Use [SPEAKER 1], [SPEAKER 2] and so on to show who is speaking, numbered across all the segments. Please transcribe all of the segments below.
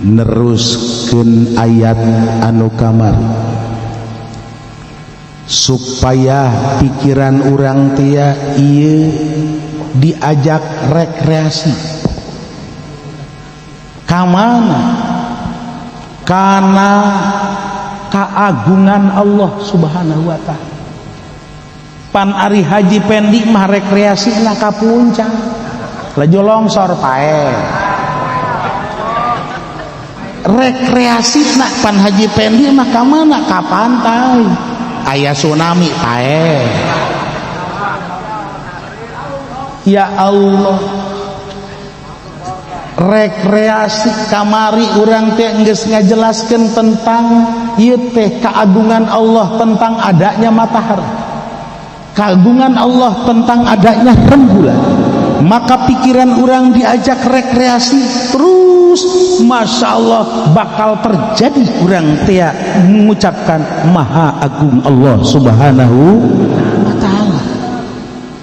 [SPEAKER 1] Neruskeun ayat anu kamari supaya pikiran urang tia ieu diajak rekreasi ka mana? Kana keagungan Allah Subhanahu wa ta'ala. Pan ari Haji Pendi mah rekreasi na ka puncak, laju longsor pae. Rekreasi na pan Haji Pendi mah ka mana? Ka pantai, aya tsunami pae. Ya Allah, rekreasi kamari urang teh geus ngajelaskeun tentang ieu teh keagungan Allah tentang adanya matahari, keagungan Allah tentang adanya rembulan. Maka pikiran orang diajak rekreasi terus, masya Allah bakal terjadi orang tia mengucapkan maha agung Allah Subhanahu wa ta'ala.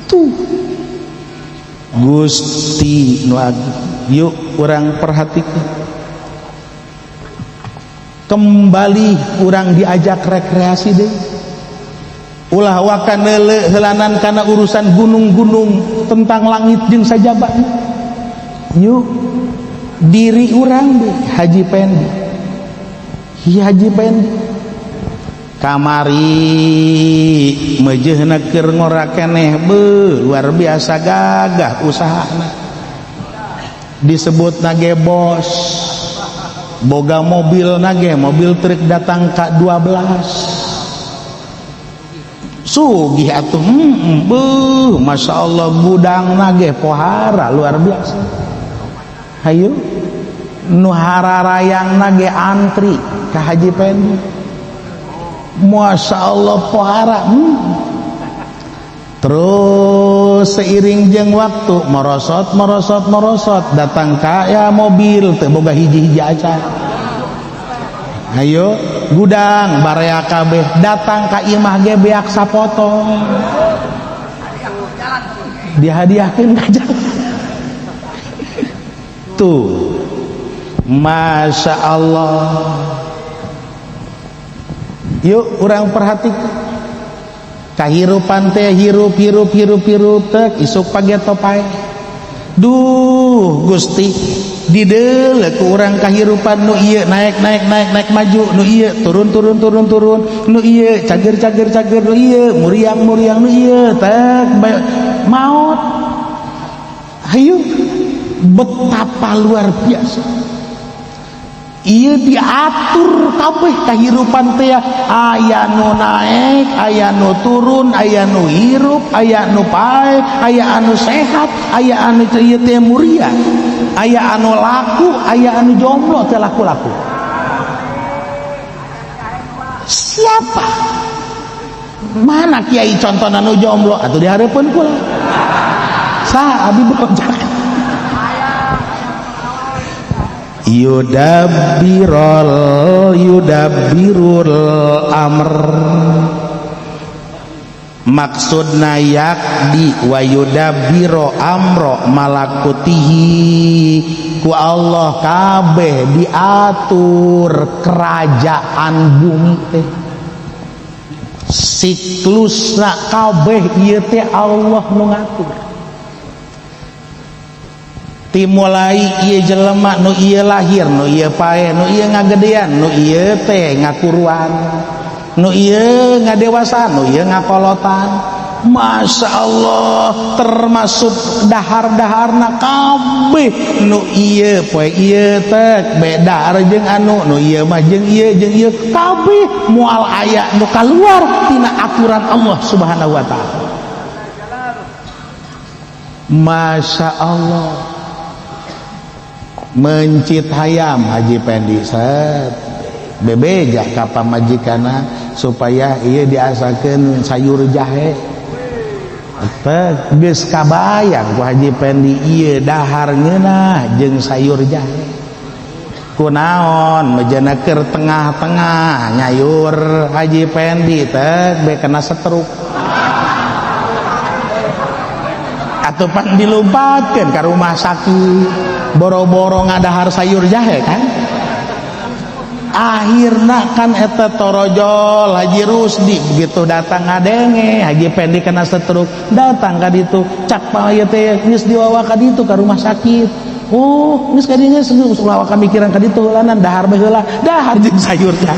[SPEAKER 1] Tuh Gusti nu agung, yuk orang perhatikan kembali, orang diajak rekreasi deh. Ulah waka neuleuh heulanan kana urusan gunung-gunung tentang langit jeung sajabana. Yuk diri urang deh, Haji Pendi. Hi Haji Pendi kamari meujeuhna keur ngora keneh, beuh luar biasa gagah usahana, disebut nage bos, boga mobil nage mobil truk datang ka 12, sugih atuh. Beuh, Masya Allah, gudang nage pohara luar biasa. Hayu nu hararayang nage antri ka Haji Pendi, Masya Allah pohara. Terus seiring jeung waktu merosot merosot merosot, datang ka ya mobil teu boga hiji-hiji acan. Ayo gudang barea kabeh, datang ka imah ge beak sapotong, dihadiahkeun ka jalan tuh. Masya Allah, yuk urang perhatikan kahirupan teh, hirup hirup hirup hirup teh isuk pageto pae. Duh Gusti, dideuleu ku urang kahirupan, nu ieu naik naik naik naik maju, nu ieu turun turun turun turun, nu ieu cager cager cager, nu ieu muriang muriang, nu ieu tek maot. Hayu, betapa luar biasa ieu diatur kabeh kahirupan teh, aya nu naik, aya nu turun, aya nu hirup, aya nu pae, aya anu sehat, aya anu ieu teh muria, aya anu laku, aya anu jomblo teh laku-laku. Siapa? Mana kiai contoh anu jomblo? Atuh dihareupeun kula. Saha abi bojak? Yudabbirul yudabbirul amr, maksudna yakdi wa yudabbiro amro malakutihi, ku Allah kabeh diatur kerajaan bumi teh, siklusna kabeh ieu teh Allah nu ngatur. Timulai ieu jelema nu ieu lahir, nu ieu pae, nu ieu ngagedean, nu ieu teh ngakuruan, nu ieu ngadewasaan, nu ieu ngakolotan. Masya Allah, termasuk dahar-daharna kabeh, nu ieu poe ieu teh beda jeung anu nu ieu mah jeung ieu jeung ieu, kabeh moal aya nu kaluar tina aturan Allah Subhanahu wa ta'ala. Masya Allah, mencit hayam Haji Pendi set bebeja ka pamajikana supaya ieu diasakeun sayur jahe teh, geus kabayang ku Haji Pendi ieu dahar ngeunah jeung sayur jahe. Kunaon mejana keur tengah-tengah nyayur Haji Pendi teh be kena setruk atuh pan dilumpatkeun ka rumah sakit, boro-boro ngadahar sayur jahe kan. Akhirna kan eta torojol Haji Rusdi begitu datang ngadenge Haji Pendi kena stroke datang ka ditu cak pa ieu teh geus diwawa ka ditu ka rumah sakit. Oh geus ka dieu geus ulah waka mikiran ka ditu heulanan dahar bae heula dahar jeung sayur teh.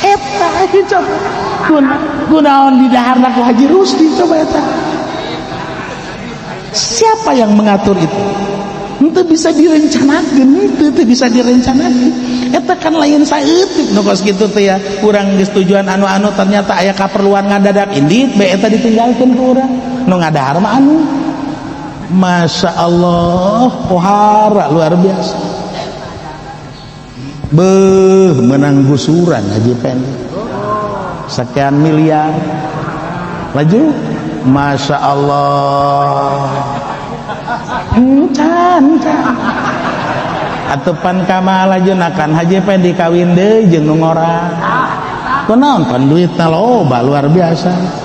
[SPEAKER 1] Eta coba kunaon di daharna ku Haji Rusdi coba eta. Siapa yang mengatur itu? Itu bisa direncanakan, itu bisa direncanakan. Eta kan lain saeutik nu kos kitu teh ya. Urang geus tujuan anu-anu ternyata aya kaperluan ngadadak indit bae eta ditinggalkeun ku urang. Nu ngadahar mah anu. Masya Allah, pohara luar biasa. Beuh, menang gusuran Haji Pendi. Sekian miliar. Laju, Masya Allah. Encan, encan. Atupan kamal laju nakan Haji Pendi kawin deui jeung nu ngora. Kunaon pan duitna loba luar biasa.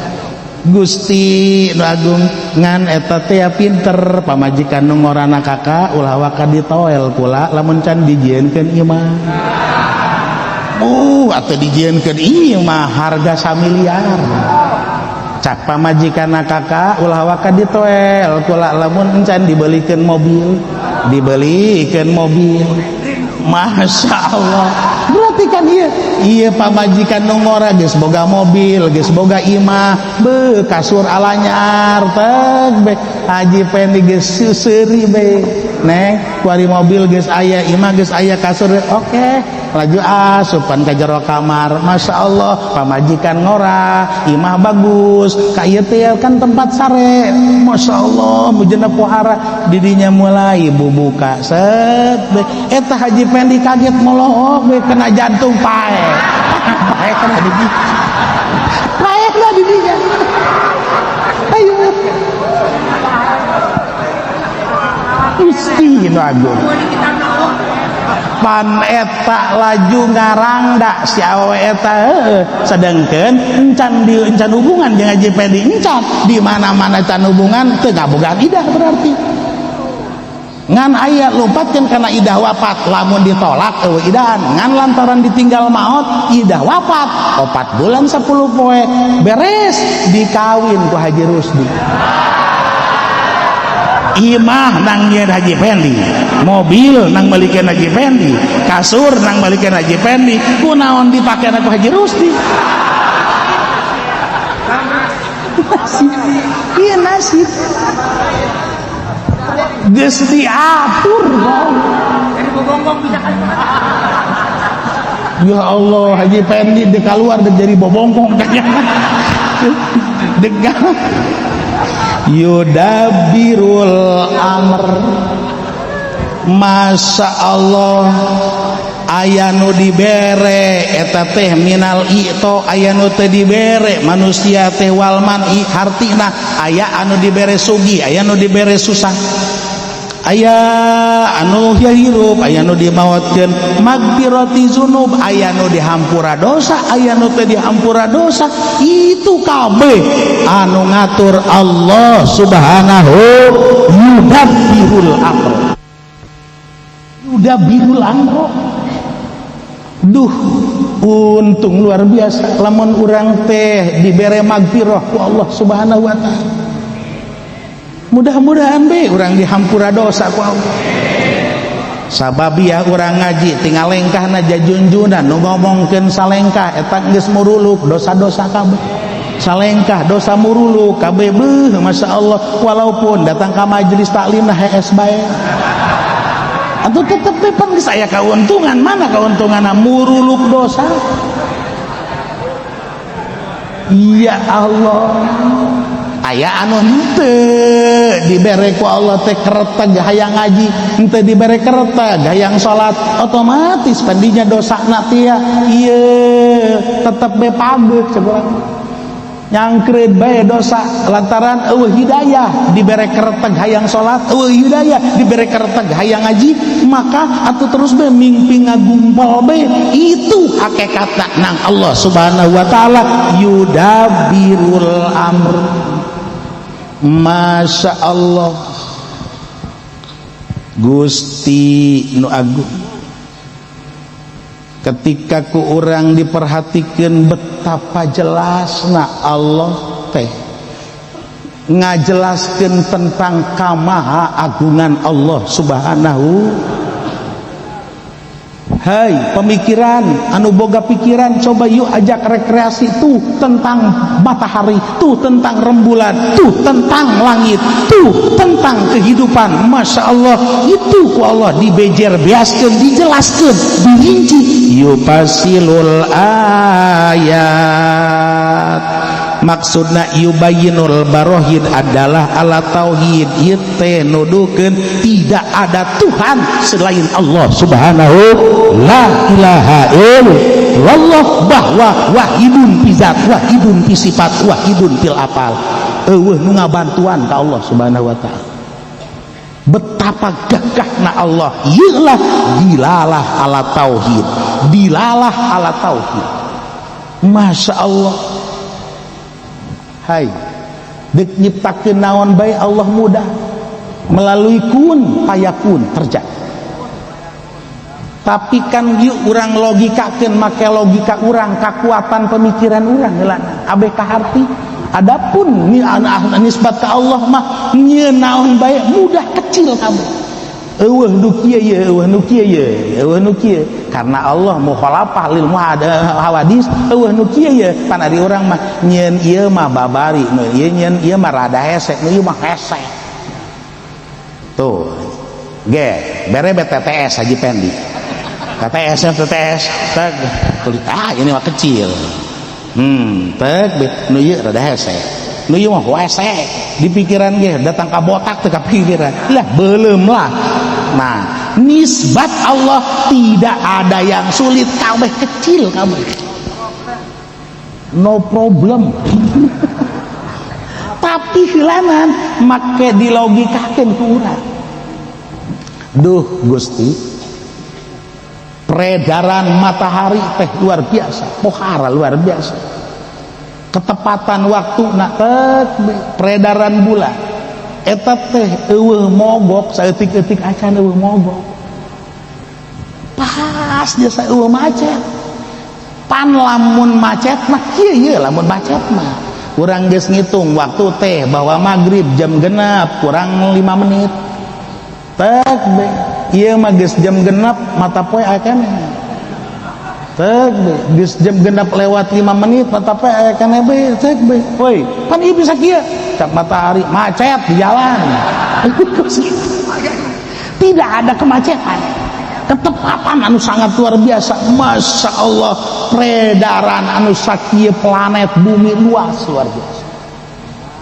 [SPEAKER 1] Gusti nu agung ngan eta teh pinter pamajikan nu ngorana kakak ulah waka ditoel kula lamun can dijieunkeun imah. Atuh dijieunkeun imah harga samiliar. Cak pamajikan kakak ulah waka ditoel kula lamun encan dibelikeun mobil, dibelikeun mobil. Masya Allah. Berarti kan iya, iya pamajikan nu ngora geus boga mobil, geus boga imah, beuh kasur alanyar teh be Haji Pendi geus seuri be. Neng, kuari mobil geus aya, imah geus aya kasur. Oke, laju asupan ka jero kamar. Masya Allah, pamajikan ngora, imah bagus, ka ieu teh kan tempat sare. Masya Allah, mujena pohara didinya mulai bubuka. Set be. Eta Haji Pendi kaget molohok be kena jantung pae. Pae kena di dinya. Pae kena di dinya. Ayo. Gusti nu agung. Pan eta laju ngarangda si awewe eta heueuh sedengkeun encan di encan hubungan jeung Haji Pendi encan di mana-mana can hubungan teu ngabogaan idah berarti. Ngan aya lompatkeun kana idah wafat lamun ditolak eueuh idahan ngan lantaran ditinggal maot idah wafat 4 bulan 10 poe beres dikawin ku Haji Rusdi. Imah nang nyeun Haji Pendi, mobil nang melikeun Haji Pendi, kasur nang melikeun Haji Pendi, kunaon dipake ku Haji Rusdi? Nasib, iya nasib. Geus diatur. Ya Allah, Haji Pendi dek keluar dari bobongkong kayaknya. Degang. Yudabirul amr. Masya Allah, aya nu dibere eta teh minal ito, aya nu teu dibere manusia teh wal man'i hartina, aya anu dibere sugih, aya nu dibere susah, aya anu hirup, aya nu dimaotkeun magfirati dzunub, aya nu dihampura dosa, aya nu teu dihampura dosa. Itu kabeh anu ngatur Allah Subhanahu yudabbirul amr. Yudabbirul amr. Duh, untung luar biasa lamun urang teh dibere magfirah ku Allah Subhanahu wa taala. Mudah-mudahan be urang dihampura dosa ku Allah. Sababia urang ngaji tinggal lengkahna jajunjunan nu ngomongkeun salengkah eta geus muruluk dosa-dosa kabeh. Salengkah dosa muruluk kabeh beuh Masya Allah, walaupun datang ka majelis taklim hees bae. Atuh tetep be pan geus aya kauntungan, mana kauntunganna muruluk dosa. Ya Allah. Aya anu henteu dibere ku Allah teh kereteg hayang ngaji, henteu dibere kereteg hayang salat, otomatis pandinya dosana teh ieu tetep be pageuh cek urang. Nyangkreut bae dosa lantaran eueuh hidayah, dibere kereteg hayang salat, eueuh hidayah, dibere kereteg hayang ngaji, maka atuh terus be mingpi ngagumpal be. Itu hakikatna nang Allah Subhanahu wa taala yudabirul amr. Masya Allah, Gusti nu agung. Ketika ku urang diperhatikan betapa jelasna Allah teh ngajelaskeun tentang kamaha agungan Allah Subhanahu. Hai pemikiran anu boga pikiran, coba yuk ajak rekreasi tuh tentang matahari, tuh tentang rembulan, tuh tentang langit, tuh tentang kehidupan. Masya Allah, itu ku Allah dibejer beaskeun, dijelaskan, dirinci. Yufassilul ayat, maksudna yubayyinul barohin adalah ala tauhid. Ieu teh nuduhkeun tidak ada Tuhan selain Allah Subhanahu, la ilaha illallah, bahwa wahidun fi zat, wahidun fi sifat, wahidun fil afal. Euweuh nu ngabantuan ka Allah Subhanahu wa taala. Betapa gagahna Allah. Ieu lah dilalah ala tauhid, dilalah ala tauhid. Masya Allah. Hai, dek nyiptakeun naon bae Allah mudah, melalui kun fayakun terjadi. Tapi kan yuk urang logikakeun make logika urang, kekuatan pemikiran urang heula abeh kaharti. Adapun ni nisbat ka Allah mah nyieun naon bae mudah, kecil kabeh. Euweuh nu kieu ye, euweuh nu kieu ye, euweuh nu kieu, karena Allah mukhalafah lil hawadis. Euweuh nu kieu ye. Pan ari urang mah nyieun ieu mah babari, nu ieu nyieun ieu mah rada hese, nu ieu mah hese. Tuh ge bere BTTS Haji Pendi, TTS, TTS tag tulis, ah ini mah kecil, tag nu ieu rada hese, nu ieu mah hese. Di pikiran ge datang ka botak teu kapikiran lah, belum lah. Nah, nisbat Allah tidak ada yang sulit, kabeh kecil kabeh, no problem. Tapi hilangan make dilogikakeun ku urang. Duh Gusti, peredaran matahari teh luar biasa, pohara luar biasa, ketepatan waktu nak peredaran bulan eta teh euweuh mogok saeutik-eutik acan, euweuh mogok, pas jasa, euweuh macet. Pan lamun macet mah kieu ye, lamun macet mah urang geus ngitung waktu teh bahwa maghrib jam 6 kurang 5 menit tek be. Ieu mah geus jam 6 mata poe aya keneh tek be. Geus jam 6 lewat 5 menit mata poe aya keneh be tek be. Woi, pan ieu bisa kieu, cap matahari macet di jalan. Tidak ada kemacetan, ketepatan anu sangat luar biasa. Masya Allah, peredaran anu sakieu planet bumi luas luar biasa,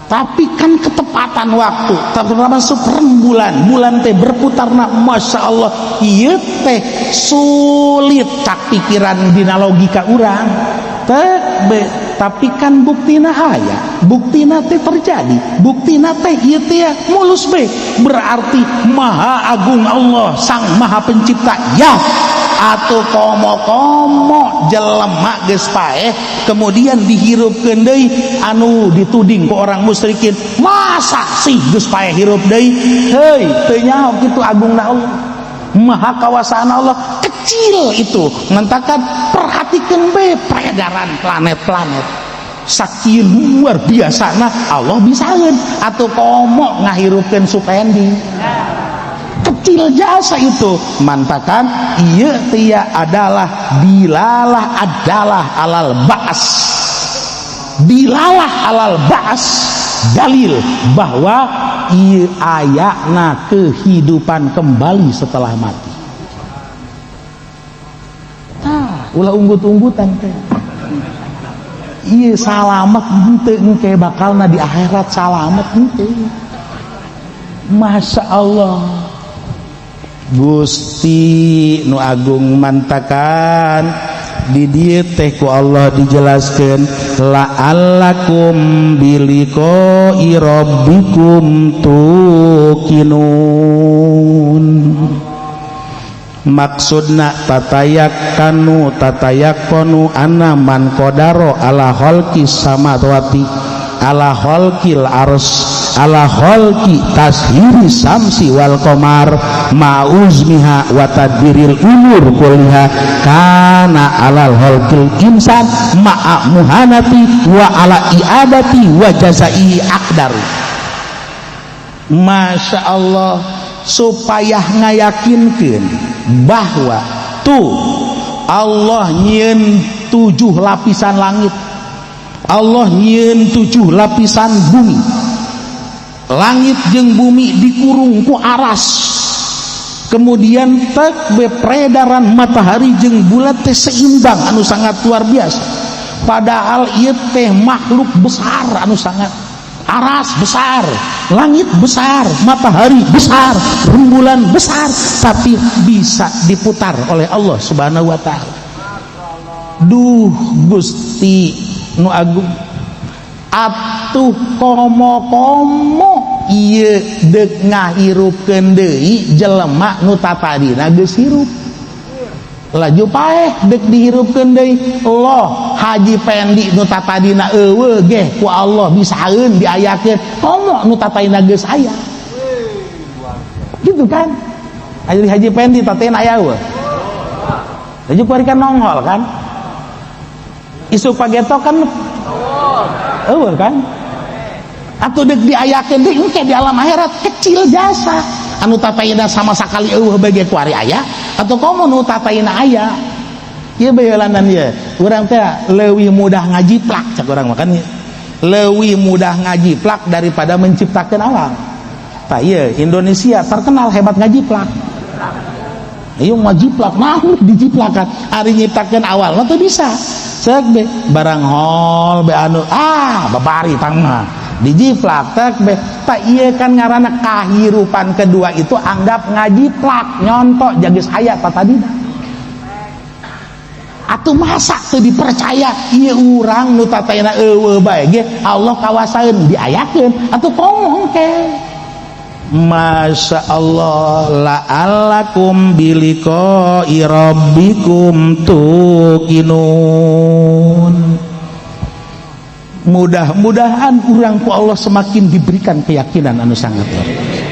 [SPEAKER 1] tapi kan ketepatan waktu termasuk rembulan, bulan teh berputarna. Masya Allah, ieu teh sulit cak pikiran dina logika urang teh be. Tapi kan buktina aya, buktina teh terjadi, buktina teh ieu teh mulus be. Berarti maha agung Allah sang maha pencipta ya. Atau komo-komo jelema geus paeh kemudian dihirupkeun deui, anu dituding ku orang musyrikin, masa sih geus paeh hirup deui? Heuy, teu nyaho kitu agungna Allah, maha kawasaan Allah. Kecil itu mentakan perhatikan be peredaran planet-planet sakieu luar biasa. Nah, Allah bisaeun atau komo ngahirupkeun Supendi kecil jasa itu. Mantakan iya tia adalah dilalah adalah alal ba'as, dilalah alal ba'as, dalil bahwa iya ayakna kehidupan kembali setelah mati. Tah, ulah unggut-unggutan teh. Iya salamet henteu engke bakalna di akhirat, salamet henteu. Masya Allah, Gusti nu agung. Mantakan di dieu teh ku Allah dijelaskeun la'allakum biliqa'i rabbikum tuqinun. Maksudna tatayakkanu, tatayakkonu anna man qadaro ala khalqis samawati, ala khalqil ars, ala khalqi tashiri samsi wal qamar ma'uzmiha wa tadbiril umur kulliha kana alal khalqil insan ma'a muhanati wa ala i'adati wa jazai aqdar. Masya Allah, supaya ngayakinkeun bahwa tuh Allah nyieun 7 lapisan langit, Allah nyieun 7 lapisan bumi. Langit jeung bumi dikurung ku aras. Kemudian tek peredaran matahari jeung bulan teh seimbang anu sangat luar biasa. Padahal ieu teh makhluk besar anu sangat aras besar, langit besar, matahari besar, rembulan besar, tapi bisa diputar oleh Allah Subhanahu wa taala. Duh Gusti nu agung, atuh komo-komo ieu deuk ngahirupkeun deui jelema nu tatadina geus hirup. Laju paeh deuk dihirupkeun deui. Loh Haji Pendi nu tatadina eueuh geh ku Allah bisaeun diayakeun, komo nu tatadina geus aya. Gitu kan? Haji Pendi tatadina aya eueuh. Laju kuari kan nongol kan? Isuk pageto kan eueuh kan? Atuh deuk diayakeun deui engke di alam akhirat kecil jasa. Anu tatadina sama sakali eueuh bae ge kuari aya atau komo nu tatadina aya. Ieu baeulanan ieu. Urang teh leuwih mudah ngajiplak cak urang mah kan. Leuwih mudah ngajiplak daripada menciptakeun awal. Tah ieu Indonesia terkenal hebat ngajiplak. Ieu ngajiplak mah dijiplakan ari nyiptakeun awal mah teu bisa. Ceuk be barang hol be anu ah babari tang mah dijiplak tek be. Tak ieu kan ngaranna kahirupan kedua itu anggap ngajiplak nyontok jageus aya tatadina. Atuh masa teu dipercaya ieu urang nu tatadina eueuh bae ge Allah kawasaeun diayakeun atuh komo engke. Masya Allah, la'allakum biliqa'i rabbikum tuqinun. Mudah-mudahan urang ku Allah semakin diberikan keyakinan anu sangat luar biasa.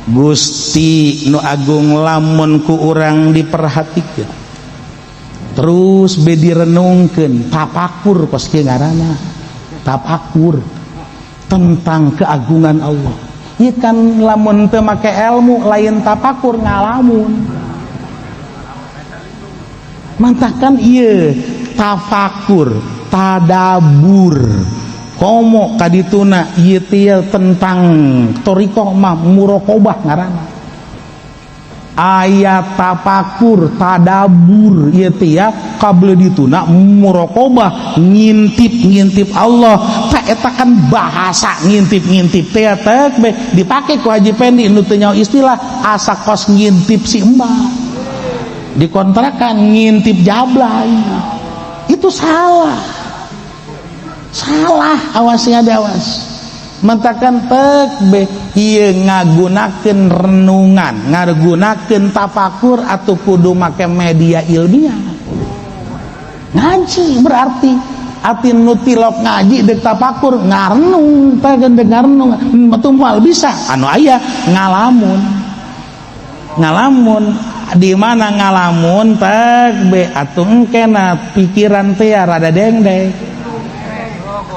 [SPEAKER 1] Gusti nu agung lamun ku urang diperhatikan terus be direnungkeun tapakur kos kieu ngaranna tapakur tentang keagungan Allah. Ieu kan lamun teu make ilmu lain tapakur ngalamun. Mantakan ieu tafakur, tadabur. Komo kadituna ieu teh tentang thariqah mah muraqabah ngaranna. Ayat tafakur, tadabur ieu teh ya kabel dituna muraqabah, ngintip-ngintip Allah. Tak eta kan bahasa ngintip-ngintip teh teh be dipake ku Haji Pendi nu teu nyaho istilah asa kos ngintip si embah. Dikontrakan ngintip jablay. Itu salah. Salah, awasnya ada awas. Mentakan tek be ieu ngagunakeun renungan, ngagunakeun tafakur atau kudu make media ilmiah. Ngaji berarti ati nu tilok ngaji deuk tafakur ngarenung, teh deuk ngarenung, atuh moal bisa anu aya ngalamun. Ngalamun di mana ngalamun tek be atuh engkena pikiran teh rada dengdek.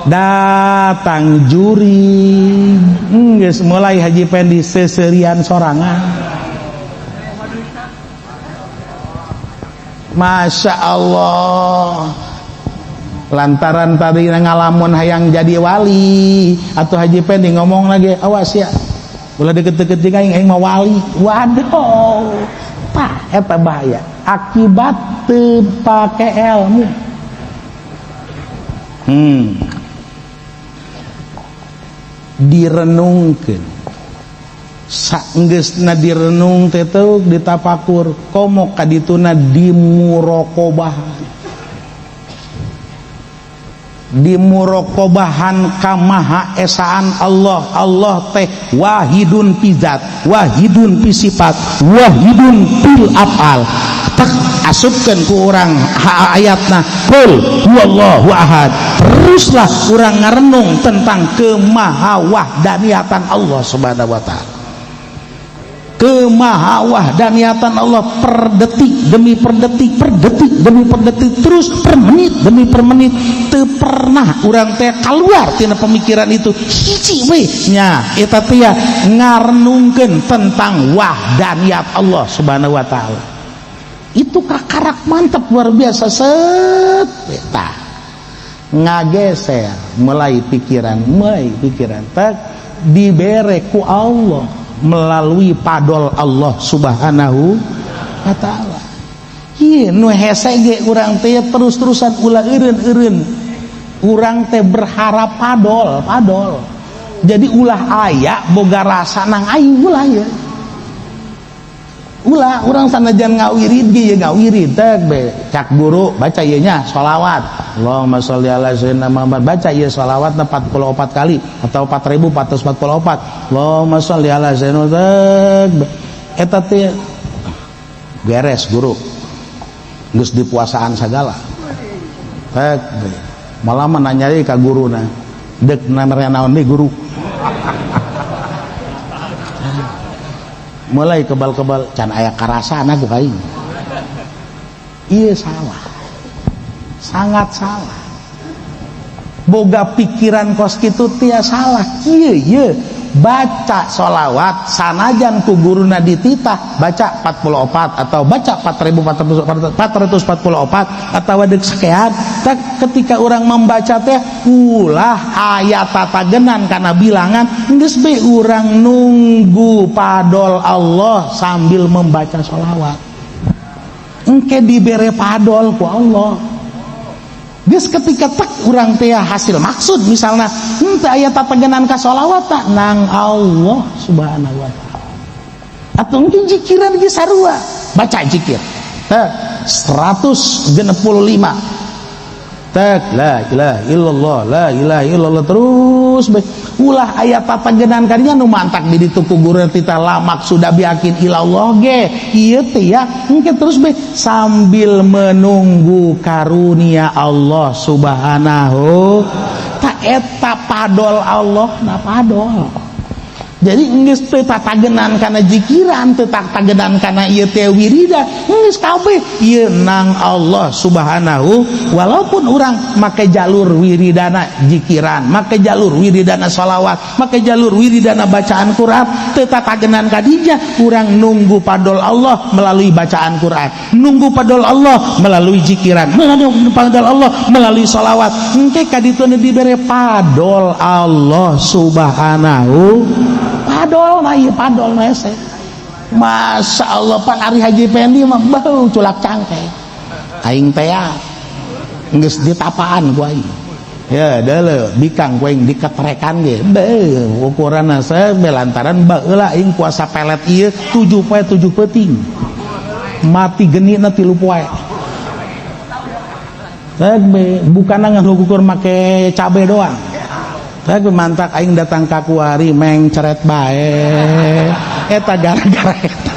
[SPEAKER 1] Datang juri geus mulai Haji Pendi seserian sorangan. Masya Allah, lantaran tadi ngalamun hayang jadi wali atau Haji Pendi ngomong lagi awas ya ulah deket-deket jeung aing, aing mah wali. Waduh, tah eta bahaya akibat teu pake ilmu. Direnungkeun saenggeusna direnung teh teu ditapakur komo kadituna dimuroqobah, dimuroqobahan kamaha esaan Allah. Allah teh wahidun fi zat, wahidun fi sifat, wahidun fil afal. Tak asupkeun ku urang ayatna qul huwallahu ahad. Teruslah urang ngarenung tentang kemahawahdaniyatan Allah Subhanahu wa taala. Kemahawahdaniyatan Allah per detik demi per detik, per detik demi per detik, terus per menit demi per menit. Teu pernah urang teh keluar tina pemikiran itu. Hiji we nya eta teh ngarenungkeun tentang wahdaniyat Allah Subhanahu wa taala. Itu kakarak mantap luar biasa set eta ngageser mulai pikiran tak dibere ku Allah melalui padol Allah Subhanahu wa taala. Ieu nu hese ge urang teh terus-terusan ulah eureun-eureun. Urang teh berharap padol, padol. Jadi ulah aya boga rasa nang aing ulah ya. Ulah urang sanajan ngawirid ge ye ngawirid teh be cak guru baca ieu nya sholawat. Allahumma sholli ala sayyidina Muhammad, baca ieu sholawat 44 kali atau 4444. Allahumma sholli ala sayyidina Muhammad. Eta teh beres guru. Geus dipuasaan sagala. Teh malah mah nanya deui ka guruna. Deuk namanya naon deui guru. Mulai kebal-kebal can aya karasana ku aing. Ieu salah. Sangat salah. Boga pikiran kos kitu tia salah. Kieu ye baca sholawat sanajan ku guruna dititah baca 44 atau baca 4444 atau deuk sakean. Ketika orang membaca teh ulah aya tatagenan kana bilangan, geus be urang nunggu padol Allah sambil membaca sholawat. Engke dibere padol ku Allah. Geus ketika tek urang teh hasil maksud misalnya henteu aya tatagenan ka sholawat tak nang Allah Subhanahu wa taala. Atau mungkin zikiran ge sarua, baca zikir. Tek 165. Tek la ilaha illallah, la ilaha illallah terus be. Ulah aya tatagenan kadinya nu mantak di ditu ku guru tita lamak sudah biakin ilallah ge. Ieu teh ya engke terus be sambil menunggu karunia Allah Subhanahu ta eta padol Allah na padol. Jadi geus teu tatagenan kana zikiran, teu tatagenan kana ieu teh wirida, geus kabeh ieu nang Allah Subhanahu. Walaupun urang make jalur wiridana zikiran, make jalur wiridana sholawat, make jalur wiridana bacaan Quran, teu tatagenan kadinya urang nunggu padol Allah melalui bacaan Quran, nunggu padol Allah melalui zikiran, nunggu padol Allah melalui sholawat. Engke kaditu dibere padol Allah Subhanahu. Padol mah ieu padol mah hese. Masya Allah pan ari Haji Pendi mah bau culak cangkeng. Aing teh geus ditapaan ku aing. Ya deuleu bikang ku aing diketrekan ge. Beuh ukuranna lantaran baheula aing puasa pelet ieu 7 poe 7 peuting. Mati genina 3 poe. Teh bukan ngan ukur make cabe doang. Tapi mantak aing datang ka kuari mengceret bae. Eta gara-gara eta.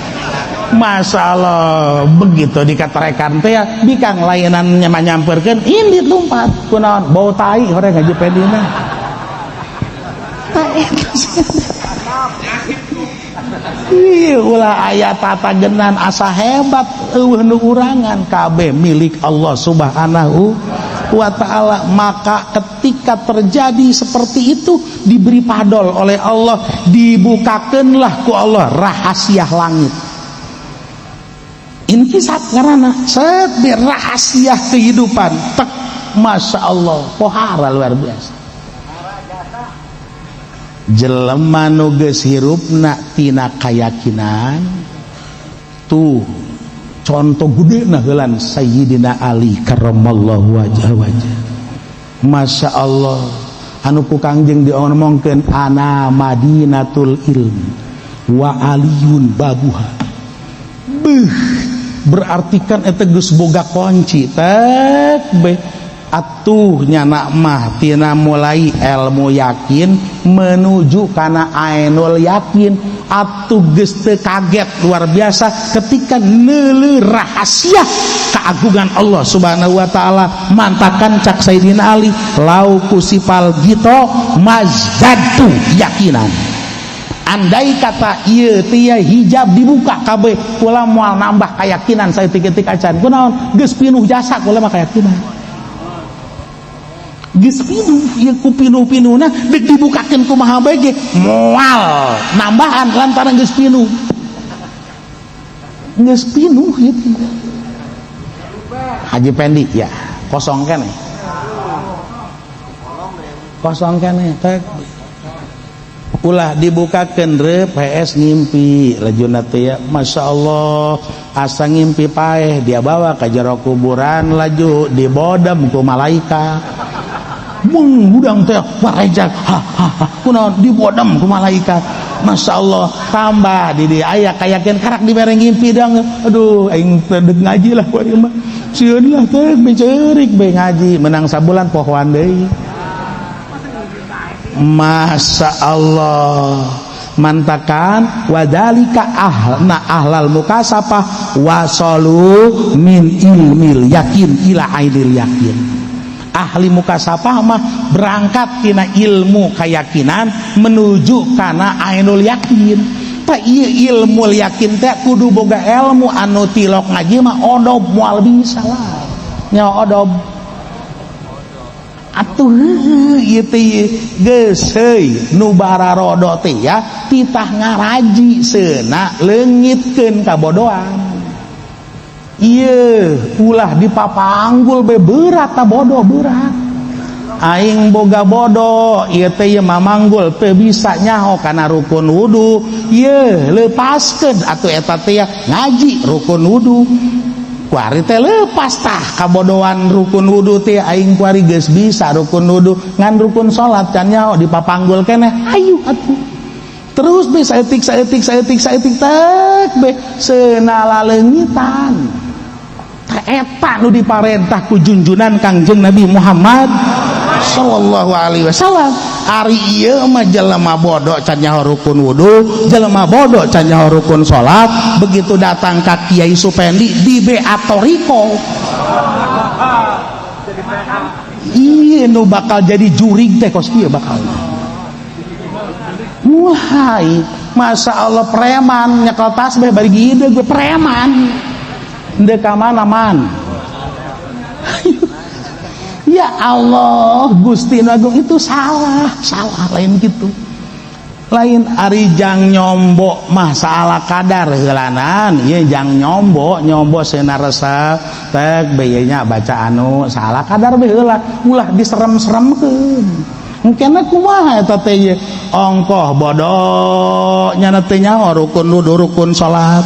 [SPEAKER 1] Masyaallah begitu dikatrekan teh ya bikang lainan nyamperkeun indit lumpat kunaon bau tai horeng Haji Pendi mah. Tah eta. Ih ulah aya tatagenan asa hebat eueuh nu urangan kabeh milik Allah Subhanahu wa ta'ala. Maka ketika terjadi seperti itu diberi padol oleh Allah, dibukakanlah ku Allah rahasia langit. Inkisat ngarana set rahasia kehidupan tek Masya Allah pohara luar biasa. Jelema nu geus hirupna tina kayakinan tuh contoh gede nah heulan Sayyidina Ali karramallahu wajah wajah. Masya Allah anu ku Kangjeng diomongkeun ana madinatul ilmi wa aliyun babuha. Beuh berarti kan eta geus boga kunci tek be Atuh nyana mah tina mulai ilmu yakin menuju kana ainul yakin. Atuh geus teu kaget luar biasa ketika neuleuh rahasia keagungan Allah Subhanahu wa taala. Mantakan cak Sayyidina Ali, lau kusifal ghitha mazdadtu yakinan. Andai kata ieu teh hijab dibuka kabeh, kula moal nambah keyakinan saeutik-eutik acan. Kunaon? Geus pinuh jasa kula mah keyakinan. Geus pinuh ieu, ku pinuh-pinuhna deuk dibukakeun kumaha bae ge moal nambahan lantaran geus pinuh. Geus pinuh ieu. Haji Pendi ya, kosong keneh. Kosong keneh teh. Ulah dibukakeun reup PS ngimpi lajuna teh ya, Masya Allah, asa ngimpi paeh dia bawa ka jero kuburan, laju dibodem ku malaikat. Mung hudang teh warejak ha ha ha, kunaon dibodem ku malaikat? Masya Allah, tambah di dia aya kayakin karak dibere ngimpi dang. Aduh, aing teh deuk ngaji lah ku aing mah, sieun lah teh beceurik be ngaji menang sabulan pohoan deui. Masya Allah, mantakan wadalika ahna ahlal mukasafah wasalu min ilmil yakin ila ainil yakin. Ahli mukasafah mah berangkat tina ilmu keyakinan menuju kana ainul yakin. Tak ieu ilmu yakin teh kudu boga ilmu, anu tilok ngaji mah odob moal bisa lah nya odob atuh ieu teh. Geus heuy nu bararodo teh ya, titah ngaraji seuna leungitkeun kabodohan ieu, ulah dipapanggul be berat ta bodoh berat. Aing boga bodoh ieu teh, ieu mamanggul teu bisa nyaho kana rukun wudu ieu, lepaskeun atuh eta teh ya, ngaji rukun wudu kuari teh lepas tah kabodohan rukun wudu teh. Aing kuari geus bisa rukun wudu, ngan rukun salat can nyaho, dipapanggul keneh. Ayu atuh terus be saeutik saeutik saeutik saeutik tek be seuna laleungitan. Tah eta nu diparentah ku junjunan Kangjeng Nabi Muhammad sallallahu alaihi wasallam. Ari ieu mah jelema bodoh can nyaho rukun wudu, jelema bodoh can nyaho rukun salat, begitu datang ka Kiai Supendi di Beatoriko iya, nu bakal jadi jurig teh kos kieu bakal mulai. Masa Allah, preman nyekel tasbih bari gide gue preman ndek ka mana man. Ya Allah Gusti Agung, itu salah, salah, lain gitu, lain. Ari jang nyombok mah salah kadar heulanan ieu, jang nyombok nyombok seuna resep tek beyenya baca anu salah kadar be heula, ulah diserem-seremkeun. Mungkin kumaha eta teh ieu ongkoh bodoh nyana teh nyaho rukun wudu, rukun salat.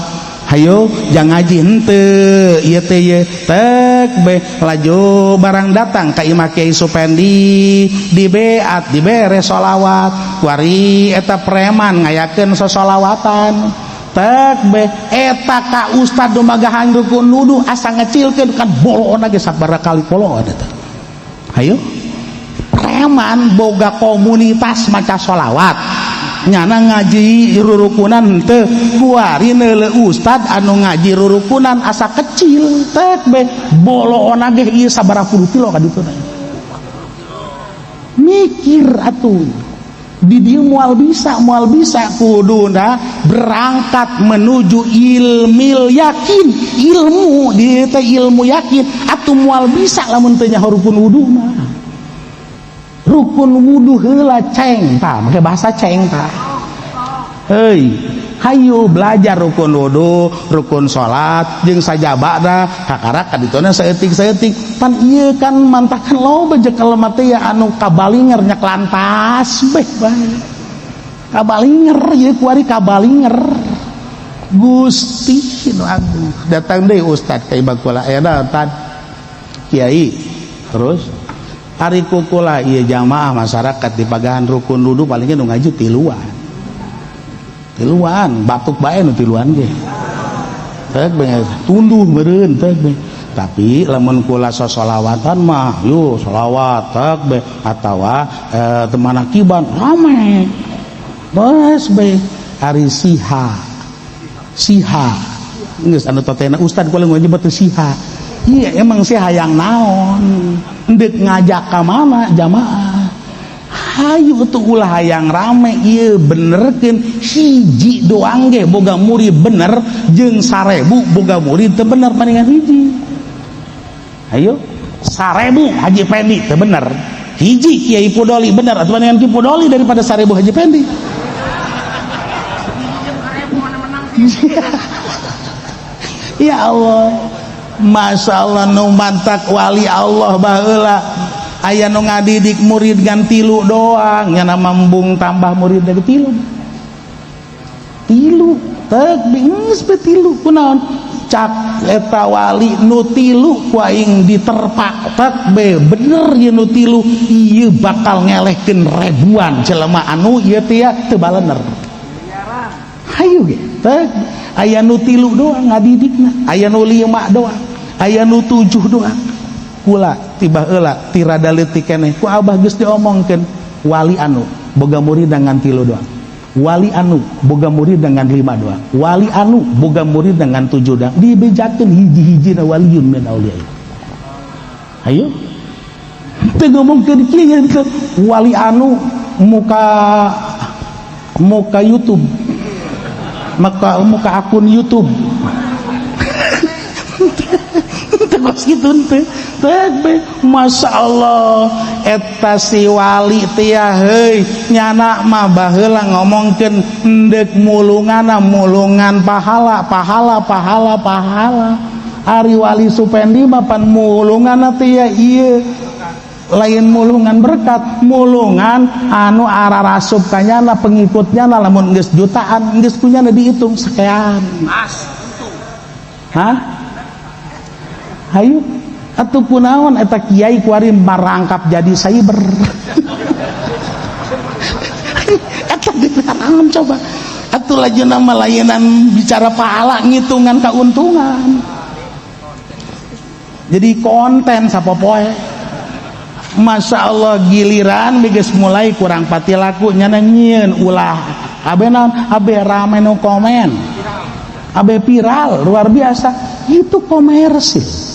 [SPEAKER 1] Hayo jangan ngaji henteu ieu teh ieu tek be laju barang datang ka imah Kiai Supendi, dibeat dibere sholawat kuari eta preman ngayakeun sosolawatan tek be eta ka ustad nu magahan rukun wudu asa ngecilkeun kan boloona ge sabaraha kali boloon eta. Hayo preman boga komunitas maca sholawat, nyana ngaji rurukunan teu, kuari neuleuh ustad anu ngaji rurukunan asa kecil tek be boloona ge ieu sabaraha puluh kilo ka ditu. Mikir atuh di dieu moal bisa, moal bisa, kuduna berangkat menuju ilmil yakin, ilmu di teh ilmu yakin atuh moal bisa lamun teu nyaho rukun wudu mah. Rukun wudu heula ceng tah, make bahasa ceng tah. Heuy, hayu belajar rukun wudu, rukun salat jeung sajabana kakara kadituna saeutik-saeutik. Pan ieu kan mantakan loba jeung kalema teh ya anu kabalinger nyeklan tasbih bae. Kabalinger ieu kuari kabalinger. Gusti nu agung, datang deui ustad ka imah kula, aya tad kiai. Terus ari kukula ieu jamaah masyarakat di pagahan rukun wudu paling nu ngaji tiluan, tiluan batuk bae nu tiluan ge tek be tunduh meureun tek be. Tapi lamun kula sosolawatan mah yuk solawat tak be atawa temanakiban rame bos be ari siha siha geus anu totena ustad kula nyebut siha. Iya emang sih hayang naon ndek ngajak ka mana jamaah hayu tuh ulah hayang rame ieu benerkeun hiji doang ge boga murid bener jeung 1000 boga murid teu bener paningan hiji. Ayo 1000 Haji Pendi teu bener, hiji Kiai Pudoli bener atuh paningan Ki Pudoli daripada 1000 Haji Pendi. Ya Allah, Masya Allah nu mantak wali Allah baheula aya nu ngadidik murid ngan tilu doang nya mambung tambah murid dari tilu tilu tek geus be tilu kunaon cak eta wali nu tilu ku aing diterpak tek be bener ieu nu tilu ieu bakal ngelehkeun ribuan jelema anu ieu teh teu balener. Hayu ge tek aya nu tilu doang ngadidikna, aya nu 5 doang, aya nu 7 doang. Kula tiba heula tirada leutik keneh ku abah geus diomongkeun wali anu boga murid dengan 3 doang, wali anu boga murid dengan 5 doang, wali anu boga murid dengan 7 doang, dibejakeun hiji-hijina waliyun min auliya. Ayo teu ngomongkeun kieu wali anu muka YouTube, muka akun YouTube. Terus gitu teh Masya Allah eta si wali teh heuy nyana mah baheula ngomongkeun endek mulungana mulungan pahala pahala pahala pahala. Ari wali Supendi mah pan mulunganna teh ieu lain mulungan berkat, mulungan anu ararasup kanyana pengikutnya lamun geus jutaan geus kunyana dihitung sekian. Hah? Hayu atuh kunaon eta kiai kuari marangkap jadi cyber. Eta dinaon coba atuh lajuna mah lainan bicara pahala ngitungan keuntungan jadi konten sapopoe. Masya Allah giliran geus mulai kurang pati laku nyana nyieun ulah abe naon abe rame nu komen abe viral luar biasa itu komersil.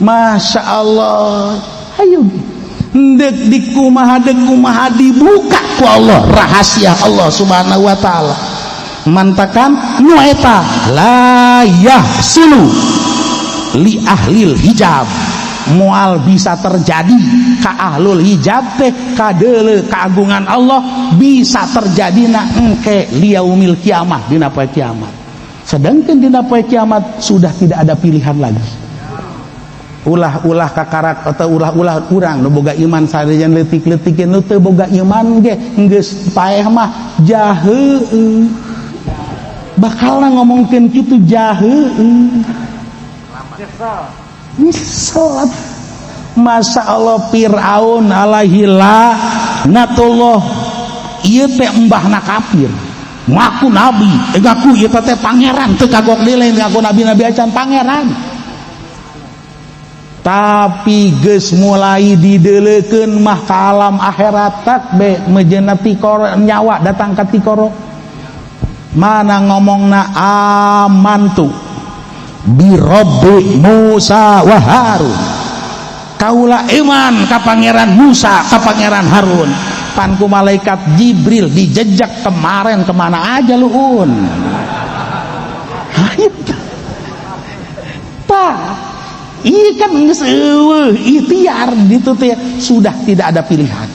[SPEAKER 1] Masya Allah ayo ndek dikumaha dekumaha dibuka ku Allah rahasia Allah subhanahu wa ta'ala mantakan nu eta la yahsulu li ahlil hijab moal bisa terjadi ka ahlul hijab teh kadeule keagungan Allah bisa terjadi na engke liyaumil kiamah dina poe kiamat. Sedangkan dina poe kiamat sudah tidak ada pilihan lagi. Ulah-ulah kakarak atau ulah-ulah urang nu boga iman sanajan leutik-leutikeun nu teu boga iman ge geus paeh mah jaheueuh bakalna ngomongkeun kitu jaheueuh nyesel. Masya Allah Fir'aun alaihi laknatullah ieu teh embahna kafir ngaku nabi ngaku ieu teh pangeran teu kagok deui lain ngaku nabi-nabi acan pangeran. Tapi geus mulai dideulekeun mah ka alam akhirat tak be mejeuna tikoro nyawa datang ka tikoro mana ngomongna amantu bi rabbi Musa wa Harun kaula iman ka pangeran Musa ka pangeran Harun pan ku malaikat Jibril dijejak kemarin kemana aja lu un. Hayu tah iya kan geus eueuh ikhtiar ditu teh sudah tidak ada pilihan.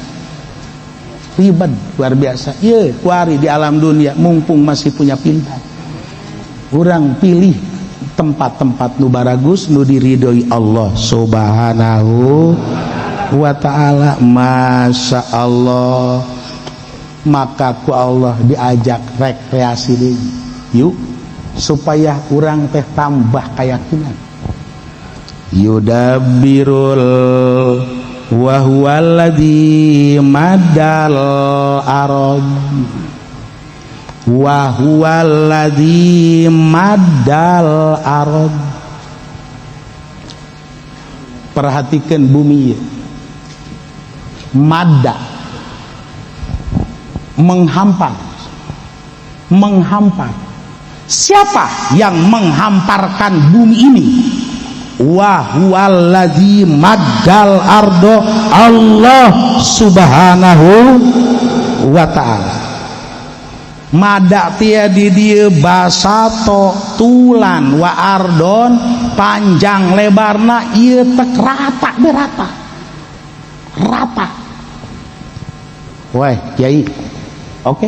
[SPEAKER 1] Ribet luar biasa. Ieu kuari di alam dunia mumpung masih punya pilihan. Urang pilih tempat-tempat nu baragus nu diridhoi Allah Subhanahu wa ta'ala. Masya Allah maka ku Allah diajak rekreasi deui yuk supaya urang teh tambah keyakinan. Yudabbirul wa huwallazi madal arad wa huwallazi madal arad. Perhatikan bumi ieu. Madda menghampar, menghampar. Siapa yang menghamparkan bumi ini? Wa huwallazi maddal ardo, Allah Subhanahu wa ta'ala. Madak tia di dieu basato tulan wa ardon, panjang lebarna ieu tek rata berata rata. Weh kiai, oke,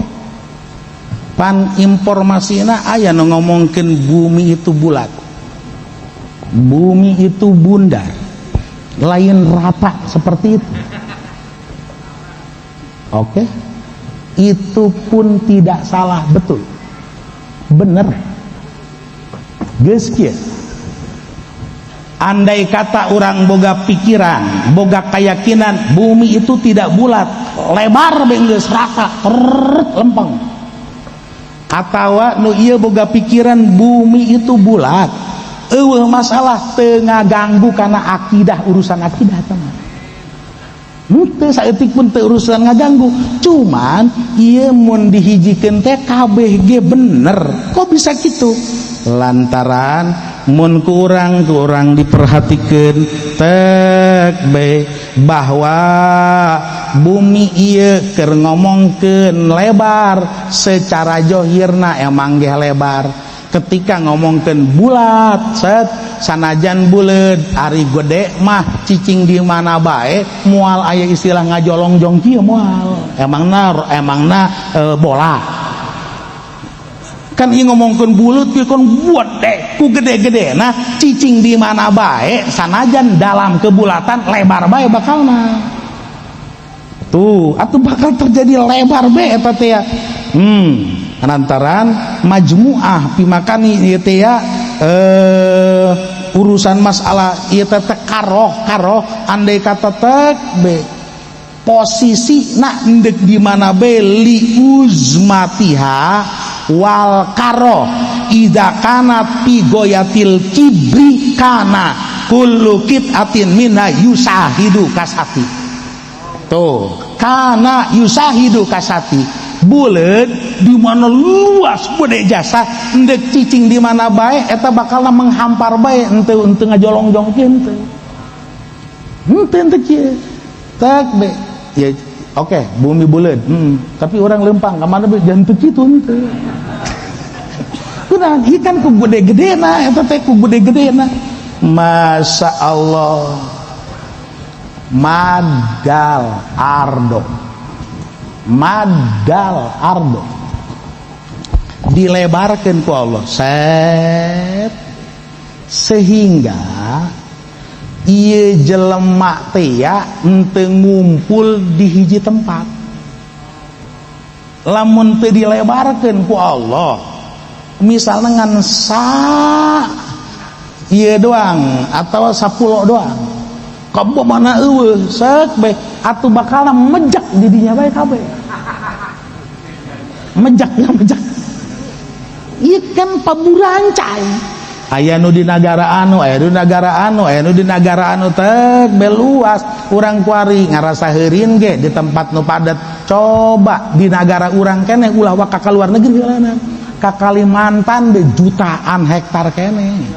[SPEAKER 1] pan informasina aya nu ngomongkeun bumi itu bulat, bumi itu bundar, lain rata seperti itu. Oke, itu pun tidak salah, betul, bener. Geus kieu, andai kata orang boga pikiran, boga keyakinan bumi itu tidak bulat, lebar geus rata teret lempeng, atawa nu ieu boga pikiran bumi itu bulat, eueuh masalah, teu ngaganggu kana akidah, urusan akidah teman. Henteu saeutik pun teu urusan ngaganggu. Cuman ieu mun dihijikeun teh kabeh ge bener. Kok bisa gitu? Lantaran mun kurang-kurang diperhatikeun tek be bahwa bumi ieu keur ngomongkeun lebar, secara johirna emang ge lebar. Ketika ngomongkeun bulat, set sanajan buleud ari gede mah cicing di mana bae moal aya istilah ngajolongjong kieu, moal. Emangna bola kan ieu ngomongkeun buleut kieu kan gede ku gede-gede. Nah, cicing di mana bae sanajan dalam kebulatan lebar bae bakalna tuh, atau bakal terjadi lebar bae eta teh ya. Lantaran majmuah pimakani ieu teh ya, urusan masalah ieu teh karoh karoh. Andai kata tek be posisi nak endek di mana be li uzmatiha wal karoh idza kana fi goyatil kibri kana kullu qit'atin minha yusahidu kasati. Tuh, kana yusahidu kasati. Buleud di mana luas gede jasa endek cicing di mana bae eta bakalna menghampar bae, henteu henteu ngajolongjong kieu, henteu henteu henteu kieu tek be ya. Oke, bumi buleud, tapi orang lempang ka mana be jangan teu kitu, henteu. Kunaon ieu kan ku gede-gedena eta teh, ku gede-gedena. Masya Allah, madal ardo, madal ardo dilebarkan ku Allah set sehingga ieu jelema teh ya henteu ngumpul di hiji tempat. Lamun teu dilebarkeun ku Allah, misalnya ngan sa ieu doang atau sapulo doang, kamu mana eueuh sek be atuh bakalna mejak di dinya bae kabeh. Mejak ya mejak. Ieu kan paburancai. Aya nu di nagara anu, aya nu di nagara anu, aya nu di nagara anu tek beluas. Urang kuari ngarasa heurin ge di tempat nu padat. Coba di nagara urang keneh, ulah waka ka luar negeri heulana. Ka Kalimantan de jutaan hektar keneh.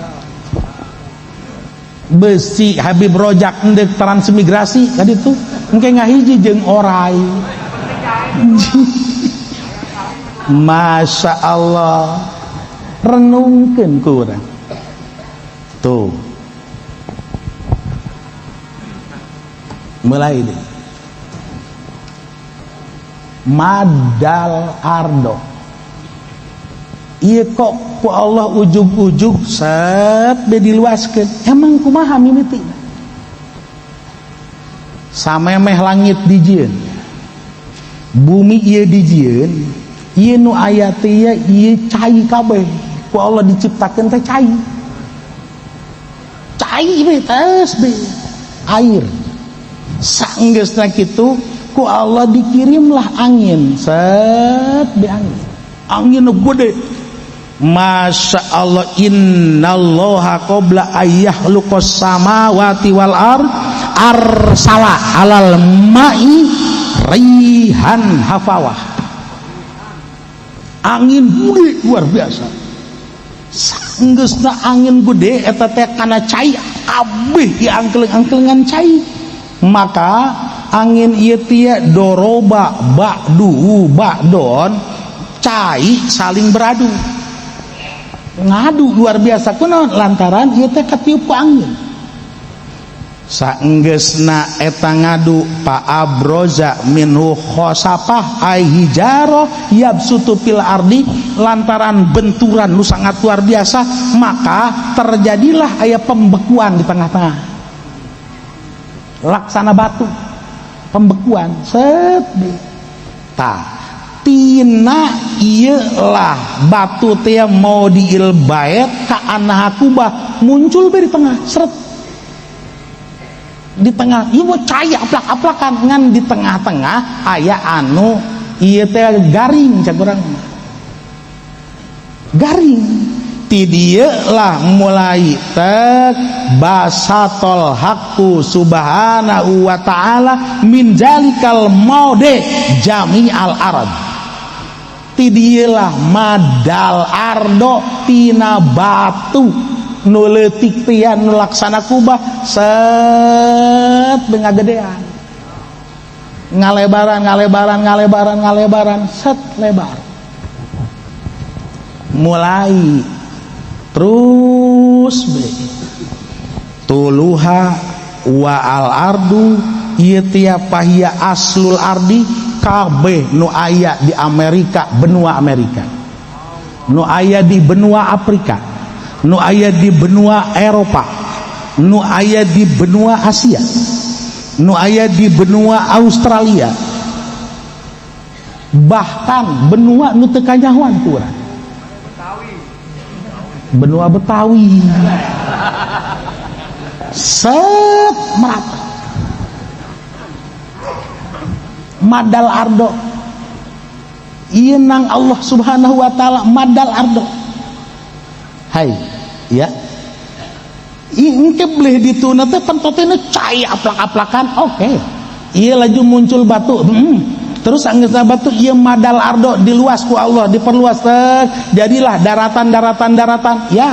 [SPEAKER 1] Besi Habib Rojak endek transmigrasi ka ditu engke ngahiji jeung orai. Masya Allah, renungkeun ku urang tuh. Mulai deh madal ardo ieu kok ku Allah ujug-ujug set be diluaskeun. Emang kumaha mimiti samemeh langit dijieun, bumi ieu dijieun, ieu nu aya teh ieu cai kabeh ku Allah diciptakeun teh cai cai be tes be air. Sanggeusna kitu ku Allah dikirimlah angin set be angin, angin nu gede Masya Allah, innallaha qabla ayyahluqas samawati wal ard arsala alal ma'i rihan hafawah. Angin gede luar biasa. Sanggeusna angin gede eta teh kana cai kabeh diangkeleng-angkelengan cai. Maka angin ieu teh doroba ba'du ba'don, cai saling beradu. Ngadu luar biasa kunaon lantaran ieu teh katiup ku angin. Saenggeusna eta ngadu pa abroza minhu khosafah ay hijarah yabsutu fil ardi, lantaran benturan nu sangat luar biasa maka terjadilah aya pembekuan di tengah-tengah, laksana batu pembekuan set ta tina ieu lah batu teh mau diil baet ka anah kubah muncul di tengah seret di tengah ieu mah cai aplak-aplakan ngan di tengah-tengah aya anu ieu teh garing cak urang garing. Ti dieu lah mulai tek basatol haqqu subhanahu wa ta'ala min jalikal maude jami'al arad. Ti dieu lah madal ardo tina batu nu leutik tian nu laksana kubah set bengagedean ngalebaran ngalebaran ngalebaran ngalebaran set lebar mulai terus be tuluha wa al ardu ieu tiap pahia aslul ardi kabeh nu aya di Amerika, benua Amerika, nu aya di benua Afrika, nu aya di benua Eropa, nu aya di benua Asia, nu aya di benua Australia, bahkan benua nu teu kanyahoan ku urang, benua Betawi set merata madal ardo ieu nang Allah Subhanahu wa taala madal ardo. Hai ya engke beleh dituna teh pentotena cai aplak-aplakan oke ieu laju muncul batu terus anggeusna batu ieu madal ardo diluas ku Allah diperluas tek jadilah daratan-daratan daratan ya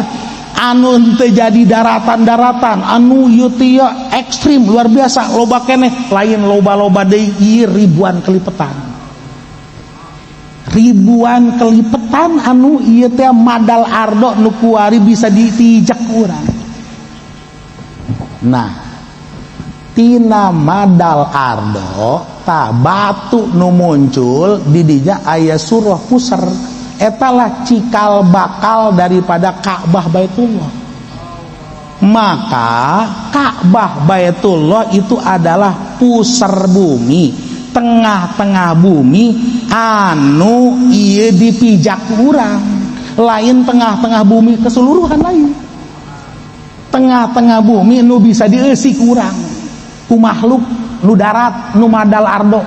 [SPEAKER 1] anu henteu jadi daratan-daratan anu ieu teh ekstrim luar biasa loba keneh lain loba-loba deui ieu ribuan kelipetan ribuan kelipetan anu ieu teh madal ardo nu kuari bisa ditijak urang. Nah tina madal ardo ta batu nu muncul di dinya aya surah puser etalah cikal bakal daripada Ka'bah Baitullah. Maka Ka'bah Baitullah itu adalah pusar bumi, tengah-tengah bumi anu ieu dipijak urang, lain tengah-tengah bumi keseluruhan lain. Tengah-tengah bumi nu bisa dieusi ku urang, ku makhluk nu darat, nu madal ardo.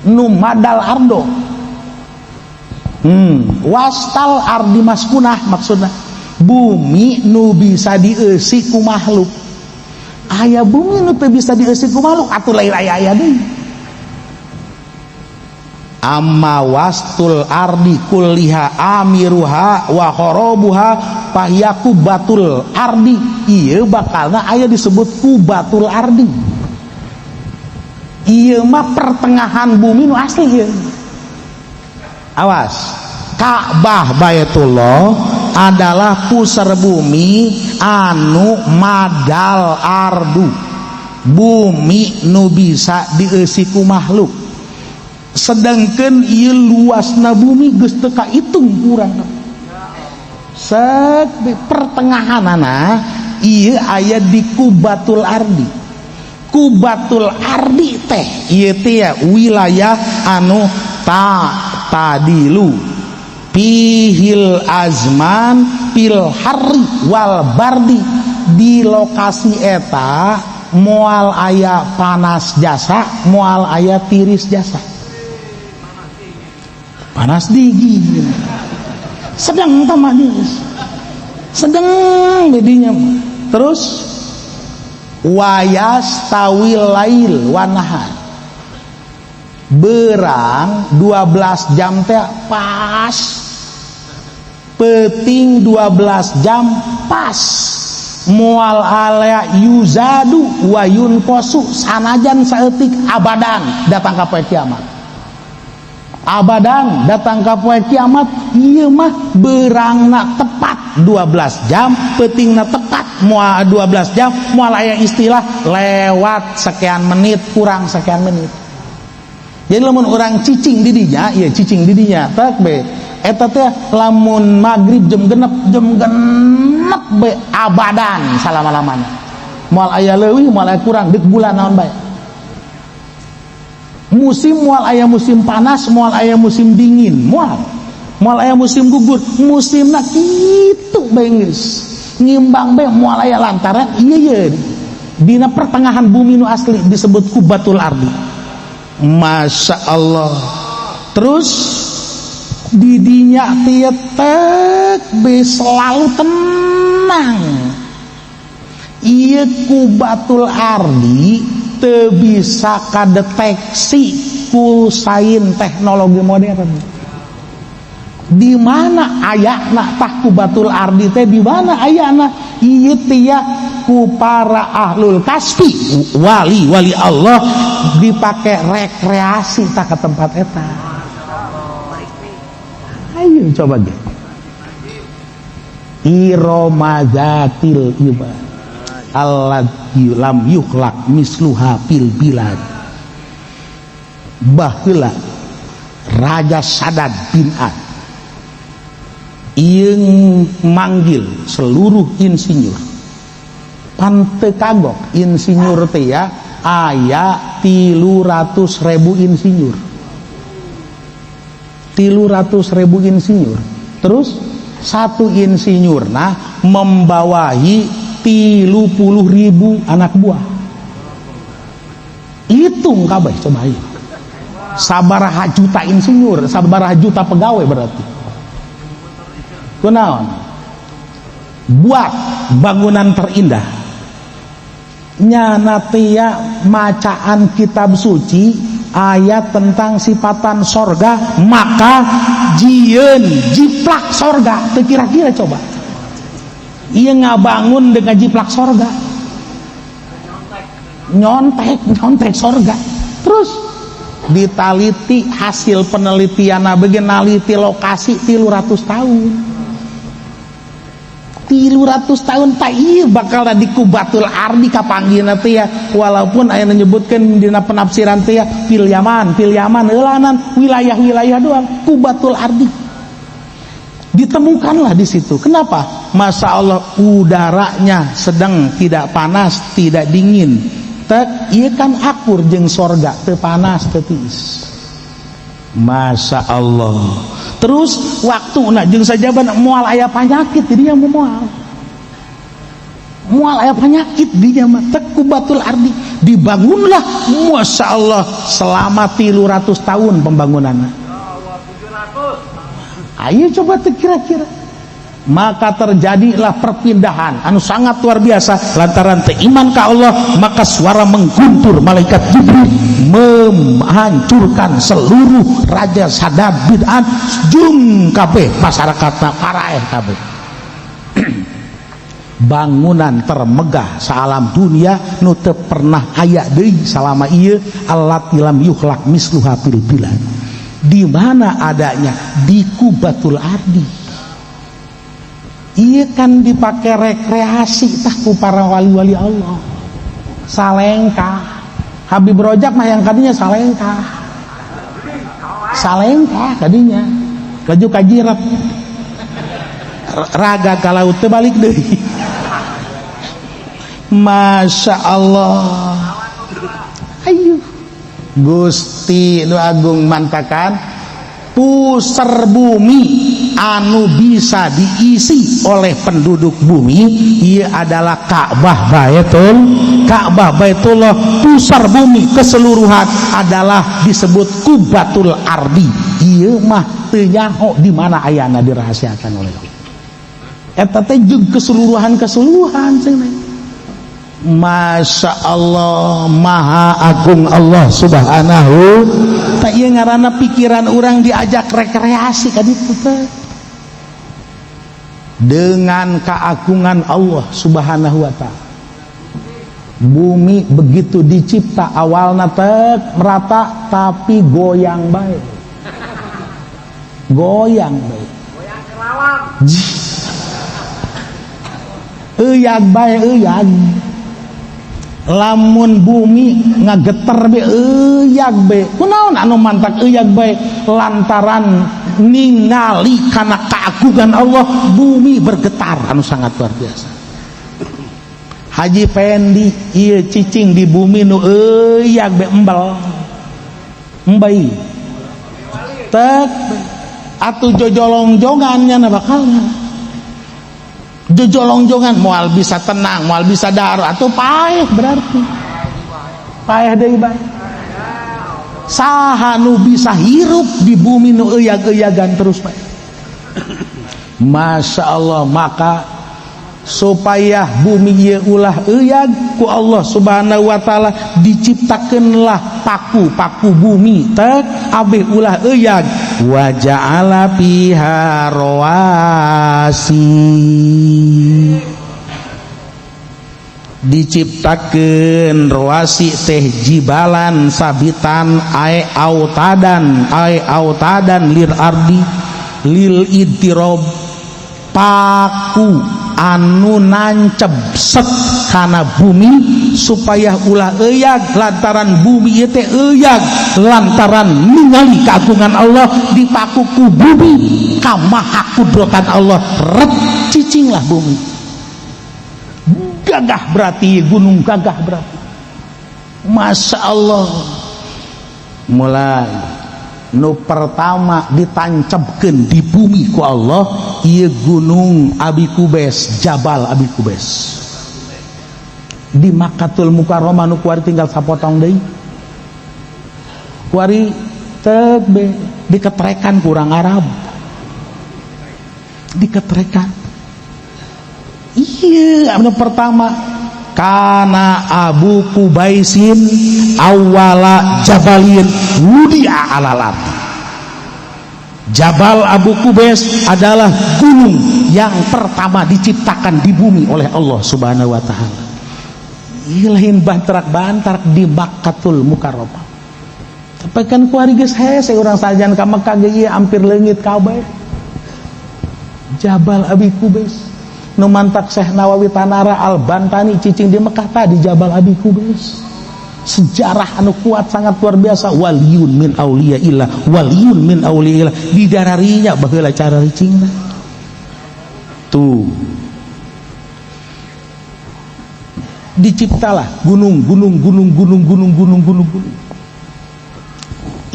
[SPEAKER 1] Nu madal ardo. Wastal ardi maskunah maksudna bumi nu bisa dieusi ku makhluk. Aya bumi nu teu bisa dieusi ku makhluk atuh lain aya-aya deui. Amma wastul ardi kulliha amiruha wa kharabuha fahiya kubatul ardi. Ieu bakalna aya disebut kubatul ardi. Ieu mah pertengahan bumi nu asli ieu. Awas, Ka'bah Baitullah adalah pusar bumi anu madal ardu, bumi nu bisa dieusi ku makhluk. Sedangkan ieu luasna bumi geus teu kaitung kurang. Set pertengahanana ieu aya di Kubatul Ardi. Kubatul Ardi teh ieu teh wilayah anu ta tadilu pihil azman pil harri wal bardi. Di lokasi eta moal aya panas jasa, moal aya tiris jasa. Panas dingin. Sedang tamah sedang bedinya. Terus wayastawil lail wanahar, berang 12 jam teh pas, peting 12 jam pas, mual alea yuzadu wa yunqasu sanajan saeutik abadan datang ka poe kiamat. Abadan datang ka poe kiamat ieu mah berangna tepat 12 jam, peutingna tepat moal 12 jam, moal aya istilah lewat sekian menit kurang sekian menit. Jadi lamun urang cicing di dinya, ieu cicing di dinya tek be eta teh lamun maghrib jam genep be abadan salama-lamana. Moal aya leuwih moal aya kurang deuk bulan naon bae. Musim moal aya musim panas, moal aya musim dingin, moal. Moal aya musim gugur, musimna kitu bae geus. Ngimbang bae moal aya lantaran ieu ye dina pertengahan bumi nu asli disebut Kubatul Ardi. Masya Allah. Terus didinya tietek be selalu tenang. Ieu Kubatul Ardi teu bisa kadeteksi ku sains teknologi modern. Di mana ayana tah Kubatul Ardi teh, di mana ayana ieu teh ku para ahlul kasfi, wali-wali Allah dipakai rekreasi tah ke tempat eta. Ayo coba ge. Iromazatil ibad allati lam yukhlaq misluha fil bilad. Baheula Raja Sadad bin Ad ieu manggil seluruh insinyur. Pan teu kagok insinyur teh ya aya 300.000 insinyur. 300.000 insinyur. Terus satu insinyur nah membawahi 30.000 anak buah. Hitung kabeh coba ieu. Sabaraha juta insinyur, sabaraha juta pegawai berarti. Kunaon? Buat bangunan terindah. Nyana tia macaan kitab suci ayat tentang sifatan sorga, maka jieun jiplak sorga. Teu kira-kira coba. Ieu ngabangun dengan jiplak sorga, nyontek nyontek sorga. Terus ditaliti hasil penelitian bagian naliti lokasi 300 tahun, 300 tahun tak iya bakal di Kubatul Ardi kapanggihna teh ya. Walaupun aya menyebutkan dina penafsiran teh ya fil Yaman, fil Yaman eulanan wilayah-wilayah doang Kubatul Ardi ditemukanlah di situ. Kenapa? Masya Allah udaranya sedang tidak panas, tidak dingin. Tek ieu kan akur jeung sorga, teu panas teu tiis. Masya Allah. Terus waktuna jeung sajaban moal aya penyakit dinya moal. Moal aya penyakit dinya mah tek Kubatul Ardi dibangunlah Masya Allah selama 300 tahun pembangunanna. Ayo coba kira-kira. Maka terjadilah perpindahan anu sangat luar biasa lantaran teu iman ka Allah, maka suara mengguntur malaikat Jibril menghancurkan seluruh raja Sadad bin Ad jung kabeh masyarakatna paraeh kabeh. Bangunan termegah saalam dunia nu teu pernah aya deui salama ieu allati lam yukhlaq misluha fil bilad. Di mana adanya? Di Kubatul Ardi. Iya kan dipakai rekreasi tah ku para wali-wali Allah. Salengkah. Habib Rojak mah yang kadinya salengkah. Salengkah kadinya. Laju kajirap. Raga ka laut teu balik deui. Masya Allah. Ayo. Gusti nu agung mantakan pusar bumi anu bisa diisi oleh penduduk bumi ia adalah Ka'bah Baitul Ka'bah Baitullah. Pusar bumi keseluruhan adalah disebut Kubatul Ardi. Ieu mah teu nyaho di mana ayana dirahasiakan oleh Allah. Eta teh jeung keseluruhan-keseluruhan cenah. Masya Allah, maha agung Allah subhanahu. Tak ieu ngaranna pikiran urang diajak rekreasi ka ditu teh. Dengan keagungan Allah subhanahu wa ta'ala. Bumi begitu dicipta awalna teh merata tapi goyang bae. Goyang bae.
[SPEAKER 2] Goyang kerawang.
[SPEAKER 1] Euyag bae euyag. Lamun bumi ngageter be euyag be. Kunaon anu mantak euyag bae? Lantaran ningali kana keagungan Allah, bumi bergetar anu sangat luar biasa. Haji Pendi ieu cicing di bumi nu euyag be embel. Embei. Tek atuh jojolongjongan nya bakalna. Jojolongjongan moal bisa tenang, moal bisa dahar atuh paeh berarti. Paeh deui bae. Saha nu bisa hirup di bumi nu euyag-euyagan terus bae. Masya Allah, maka supaya bumi ieu ulah euyag ku Allah subhanahu wa ta'ala diciptakeunlah paku-paku bumi tek abeh ulah euyag. Wa ja'ala fiha rawasi, diciptakeun rawasi teh jibalan sabitan ae autadan lir ardi lil idtirob, paku anu nancep set kana bumi supaya ulah euyag lantaran bumi ieu teh euyag lantaran ningali keagungan Allah dipaku ku bumi kamaha kudratan Allah ret cicinglah bumi. Gagah berarti gunung gagah berarti. Masya Allah. Mulai nu pertama ditancapkeun di bumi ku Allah ieu gunung Abi Kubes, Jabal Abi Kubes. Di Makkatul Mukarramah nu kuari tinggal sapotong deui. Kuari teu be diketrekan kurang Arab. Diketrekan. Iya, anu pertama kana Abu Kubaisin awala jabalin wudi'a alal ard. Jabal Abu Kubais adalah gunung yang pertama diciptakan di bumi oleh Allah Subhanahu wa taala. Lain bantrak-bantrak di Makkatul Mukarramah. Tapi kan kuari geus hese urang sajan ka Mekah ge ieu hampir leungit kabeh. Jabal Abi Kubais. Nu mantak Syekh Nawawi Tanara Al-Bantani cicing di Mekah tadi Jabal Abi Kubais. Sejarah anu kuat sangat luar biasa, waliyun min auliyaillah, waliyun min auliyaillah, didararinya baheula cara ricingna. Tuh. Diciptalah gunung gunung gunung gunung gunung gunung gunung gunung.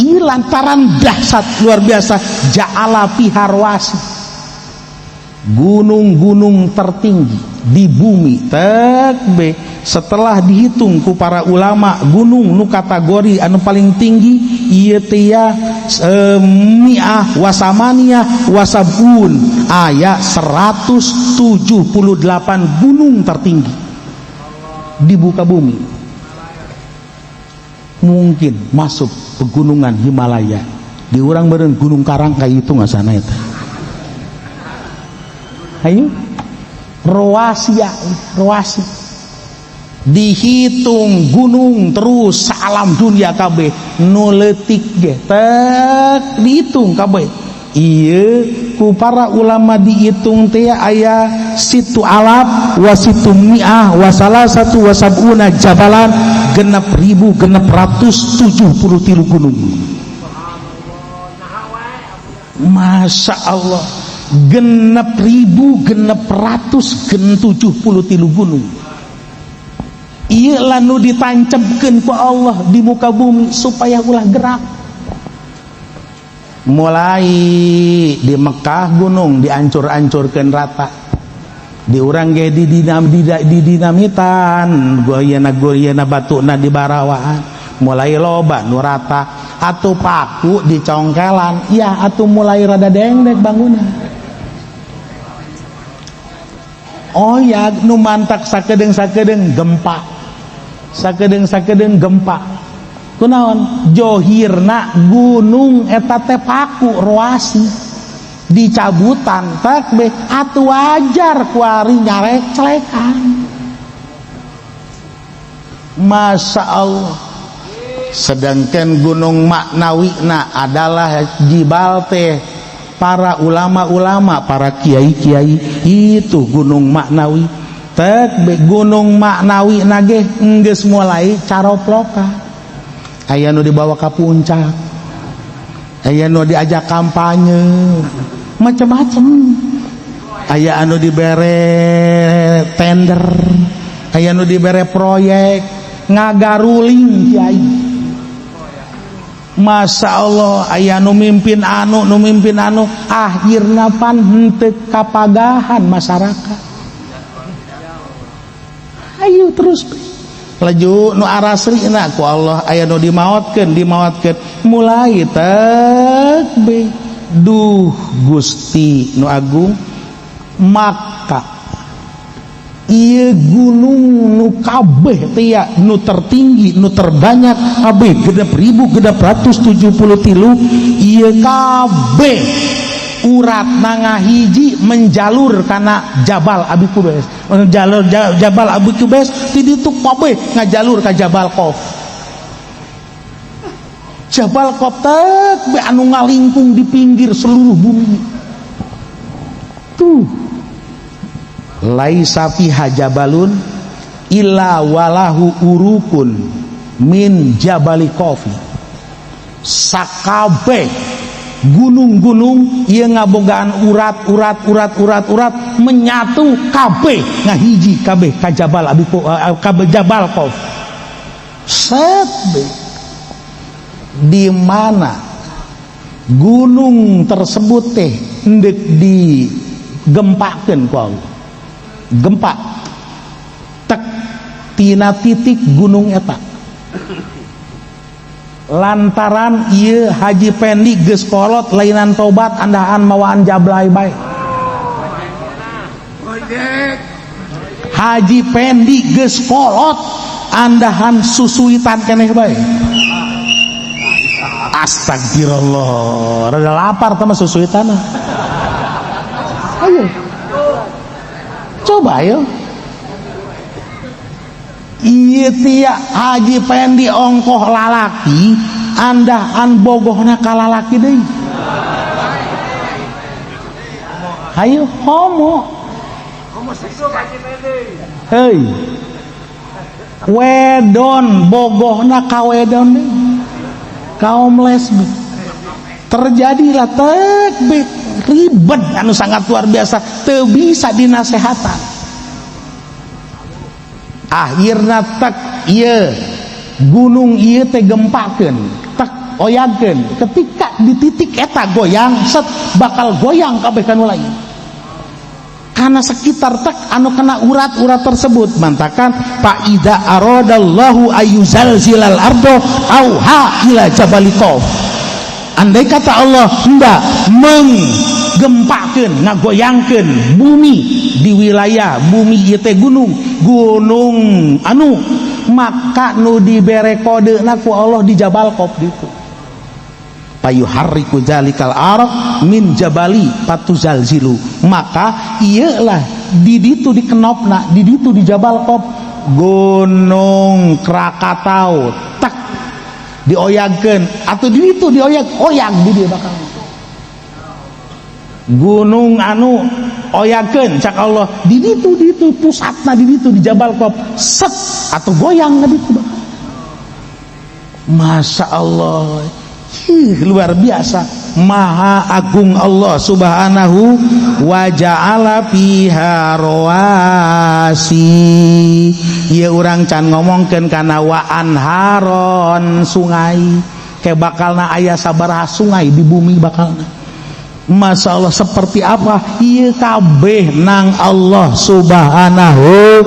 [SPEAKER 1] Ini lantaran dahsyat luar biasa ja'ala fiharwasi. Gunung-gunung tertinggi di bumi tekbe setelah dihitung ku para ulama gunung nu kategori anu paling tinggi ieu teh ya mi'ah wasamaniah wasabun aya 178 gunung tertinggi di muka bumi. Mungkin masuk pegunungan Himalaya di urang beureun Gunung Karang kayak itu nggak sana eta. Ayo Roasia, Roasi dihitung gunung terus salam dunia kabeh nu leutik ge tek dihitung kabeh. Ieu ku para ulama dihitung teh aya situ alaf wa situ mi'ah wa salasatu wa sab'una jabalan, 6.673 gunung. Masya Allah, 6.673 gunung. Ieu lanu ditancapkeun ku Allah di muka bumi supaya ulah gerak. Mulai di Mekah gunung diancur-ancurkeun rata, di urang ge di dinamitan, goyana batuna di barawaan, mulai loba nu rata. Atuh paku dicongkelan, ya atuh mulai rada dengdek bangunan. Oh ya, nu mantak sakedeung-sakedeung gempa. Sakedeung-sakedeung gempa. Kunaon? Johirna gunung eta teh paku roasi. Dicabutan tek be atuh wajar kuari nyareclekan. Masya Allah. Sedangkan gunung maknawina adalah jibal teh para ulama-ulama, para kiai-kiai, itu gunung maknawi. Tek gunung maknawi nage enggeus mulai caroploka. Aya nu dibawa ka puncak, aya nu diajak kampanye, macam-macam. Aya anu dibere tender, aya nu dibere proyek, ngagaruling kiai. Masya Allah, aya nu mimpin anu, nu mimpin anu, akhirna pan henteu kapagahan masyarakat. Ayo terus laju nu arasrina ku Allah, aya nu dimaotkeun, dimaotkeun, mulai tekbih. Duh Gusti nu agung, maka ieu gunung nu kabeh teh nu tertinggi, nu terbanyak kabeh 6.673, ieu kabeh urat ngahiji menjalur kana Jabal Abi Kubais, menjalur Jabal Abi Kubais ti ditu kabeh ngajalur ka Jabal Qof. Jabal Qof teh anu ngalingkung di pinggir seluruh bumi tuh. Laisa fiha jabalun illa walahu urukun min jabali kofi. Sakabeh gunung-gunung ieu ngabogaan urat urat urat urat urat menyatu kabeh ngahiji kabeh ka Jabal Abi ka Jabal Qof. Set di mana gunung tersebut teh endek digempakeun ku Allah. Gempa tek tina titik gunung eta. Lantaran ieu Haji Pendi geus kolot lainan tobat andahan mawaan jablay bae. Haji Pendi geus kolot andahan susuitan keneh bae. Astagfirullah, rada lapar teh mah susuitan. Ayo. Coba ayo. Ieu tia Haji Pendi ongkoh lalaki andahan bogohna ka lalaki deui. Hayu homo. Hei. Wedon bogohna ka wedon deui. Kaum lesbi. Terjadilah tekbik ribet anu sangat luar biasa, teu bisa dinasehatan. Akhirna tek ieu gunung ieu teh gempakeun, tek oyagkeun. Ketika di titik eta goyang, set bakal goyang kabeh kanu lain. Karena sekitar tek anu kena urat-urat tersebut, mantakan fa idza aradallahu ayyuzalzilal ardo auha ila jabali Qof. Andai kata Allah hendak menggempakeun, ngagoyangkeun bumi di wilayah bumi ieu teh gunung, gunung anu, maka nu dibere kodena ku Allah di Jabal Qof ditu. Payuharriku zalikal arq min jabali patuzalzilu. Maka ieu lah di ditu di kenopna, di ditu di Jabal Qof Gunung Krakatau tak dioyagkeun atau di ditu dioyag, oyag di dieu bakal. Gunung anu oyagkeun cak Allah di ditu, di ditu pusatna di ditu di Jabal Qof set atau goyang di ditu bakal. Masya Allah, luar biasa, maha agung Allah subhanahu wa ja'ala fiha rawasi. Ieu urang can ngomongkeun kana wa anharon sungai, ke bakalna aya sabaraha sungai di bumi bakalna. Masya Allah seperti apa ieu kabeh nang Allah subhanahu.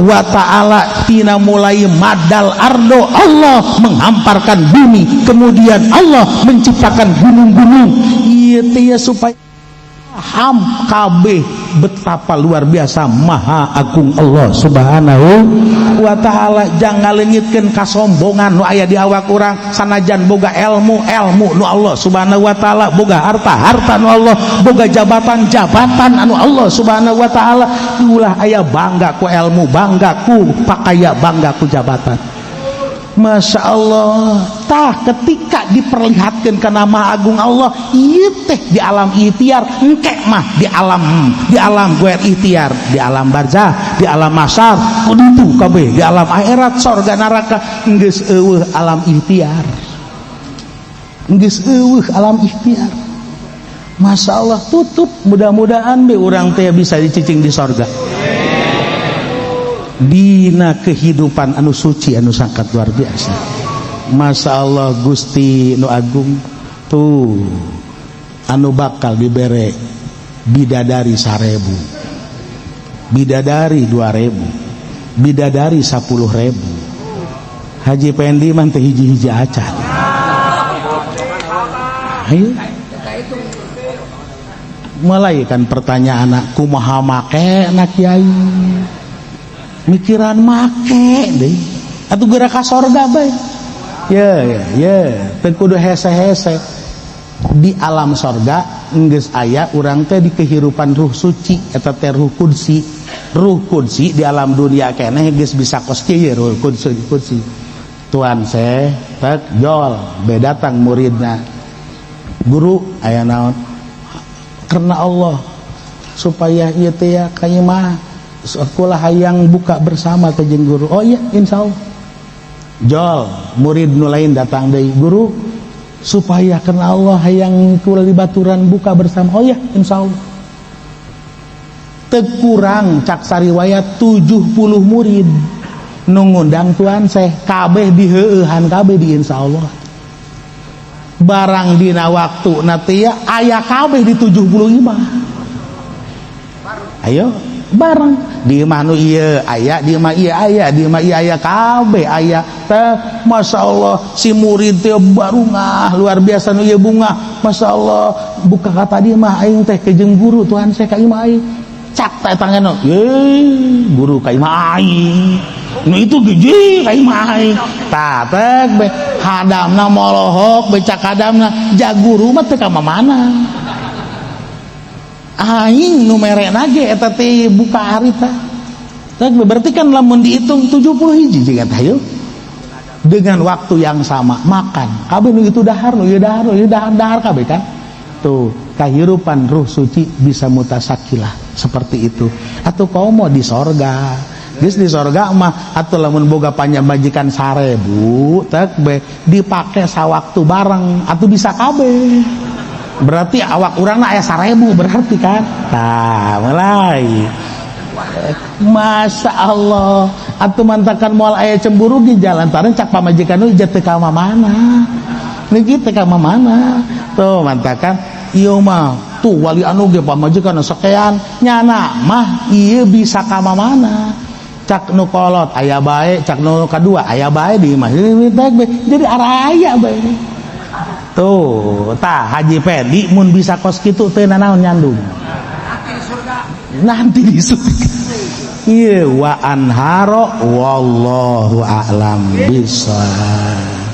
[SPEAKER 1] wa ta'ala. Tina mulai madal ardo, Allah menghamparkan bumi, kemudian Allah menciptakan gunung-gunung. Ieu teh supaya paham kabeh betapa luar biasa maha agung Allah Subhanahu wa ta'ala. Jangan ngaleungitkeun kasombongan nu aya di awak urang. Sanajan boga ilmu, ilmu nu Allah Subhanahu wa ta'ala, boga harta, harta nu Allah, boga jabatan, jabatan anu Allah Subhanahu wa ta'ala, ulah aya bangga ku ilmu, bangga ku pakaya, bangga ku jabatan. Masya Allah. Tah, ketika diperlihatkan ke nama agung Allah ieu teh di alam ikhtiar, engke mah di alam gue ikhtiar, di alam barzah, di alam mahsyar, kudu kabeh, di alam akhirat, sorga, neraka, geus euweuh alam ikhtiar, geus euweuh alam ikhtiar. Masya Allah, tutup. Mudah-mudahan be urang teh bisa dicicing di sorga dina kehidupan anu suci, anu sangat luar biasa. Masya Allah, Gusti nu agung. Tuh, anu bakal dibere bidadari 1000, bidadari 2000, bidadari 10.000. Haji Pendi mah teh hiji-hiji acan. Ayo, mulai kan pertanyaan, kumaha make na, Kiai? Mikiran make deh atau gerak ka sorga bae ya. Ya ya, teu kudu hese-hese. Di alam sorga geus aya urang teh di kehidupan ruh suci, eta teh ruh kudsi. Ruh kudsi di alam dunia keneh geus bisa kos kieu. Ruh kudsi, kudsi tuan seh tek jol be datang muridna, "Guru, aya naon?" "Karena Allah, supaya ieu teh ya ka imah sekolah, hayang buka bersama ke jeung guru." "Oh iya, insya Allah." Jol murid nu lain datang deui, "Guru, supaya karena Allah hayang kula dibaturan buka bersama." "Oh iya, insya Allah." Teu kurang cak sariwayat 70 murid nu ngundang tuan seh, kabeh diheueuhan, kabeh di insya Allah. Barang dina waktu nanti ya aya kabeh di 70 imah. Ayo bareng di imah nu ieu aya, di imah ieu aya, di imah ieu aya, kabeh aya teh. Masya Allah, si murid teh barungah luar biasa. Nu ieu bunga, Masya Allah, buka kata di imah aing teh ke jeung guru Tuhan saya ka imah aing. Cak teh tangan, ye guru ka imah aing, nu itu gede ka imah aing. Tah, teh be hadamna molohok becak hadamna, ja guru mah teu ka mana, aing nu mere ge eta teh buka harita. Teh berarti kan lamun dihitung 70 hiji jiga teh dengan waktu yang sama makan kabeh, nu itu dahar, nu ieu dahar, nu ieu dahar, dahar kabeh kan. Tuh, kehidupan ruh suci bisa mutasakilah seperti itu. Atau kau mau di sorga, geus di sorga mah atau lamun boga pamajikan 1000 tek be dipake sawaktu bareng atau bisa kabeh, berarti awak urang aya 1000 berarti kan. Nah, mulai Masya Allah atau mantakan moal aya cemburu di jalan taran. Cak pamajikan nu teu ka mana niki, teu ka mana. Tuh, mantakan ieu mah tuh wali anu ge pamajikan sekian, nyana mah ieu bisa ka mana. Cak nu kolot aya bae, cak nu kadua aya bae di imah, jadi araya bae. Tuh, tah Haji Pedi mun bisa kos kitu teu nanaon nyandung nanti di surga. Iya, wa anharo, wallahu a'lam bishawab.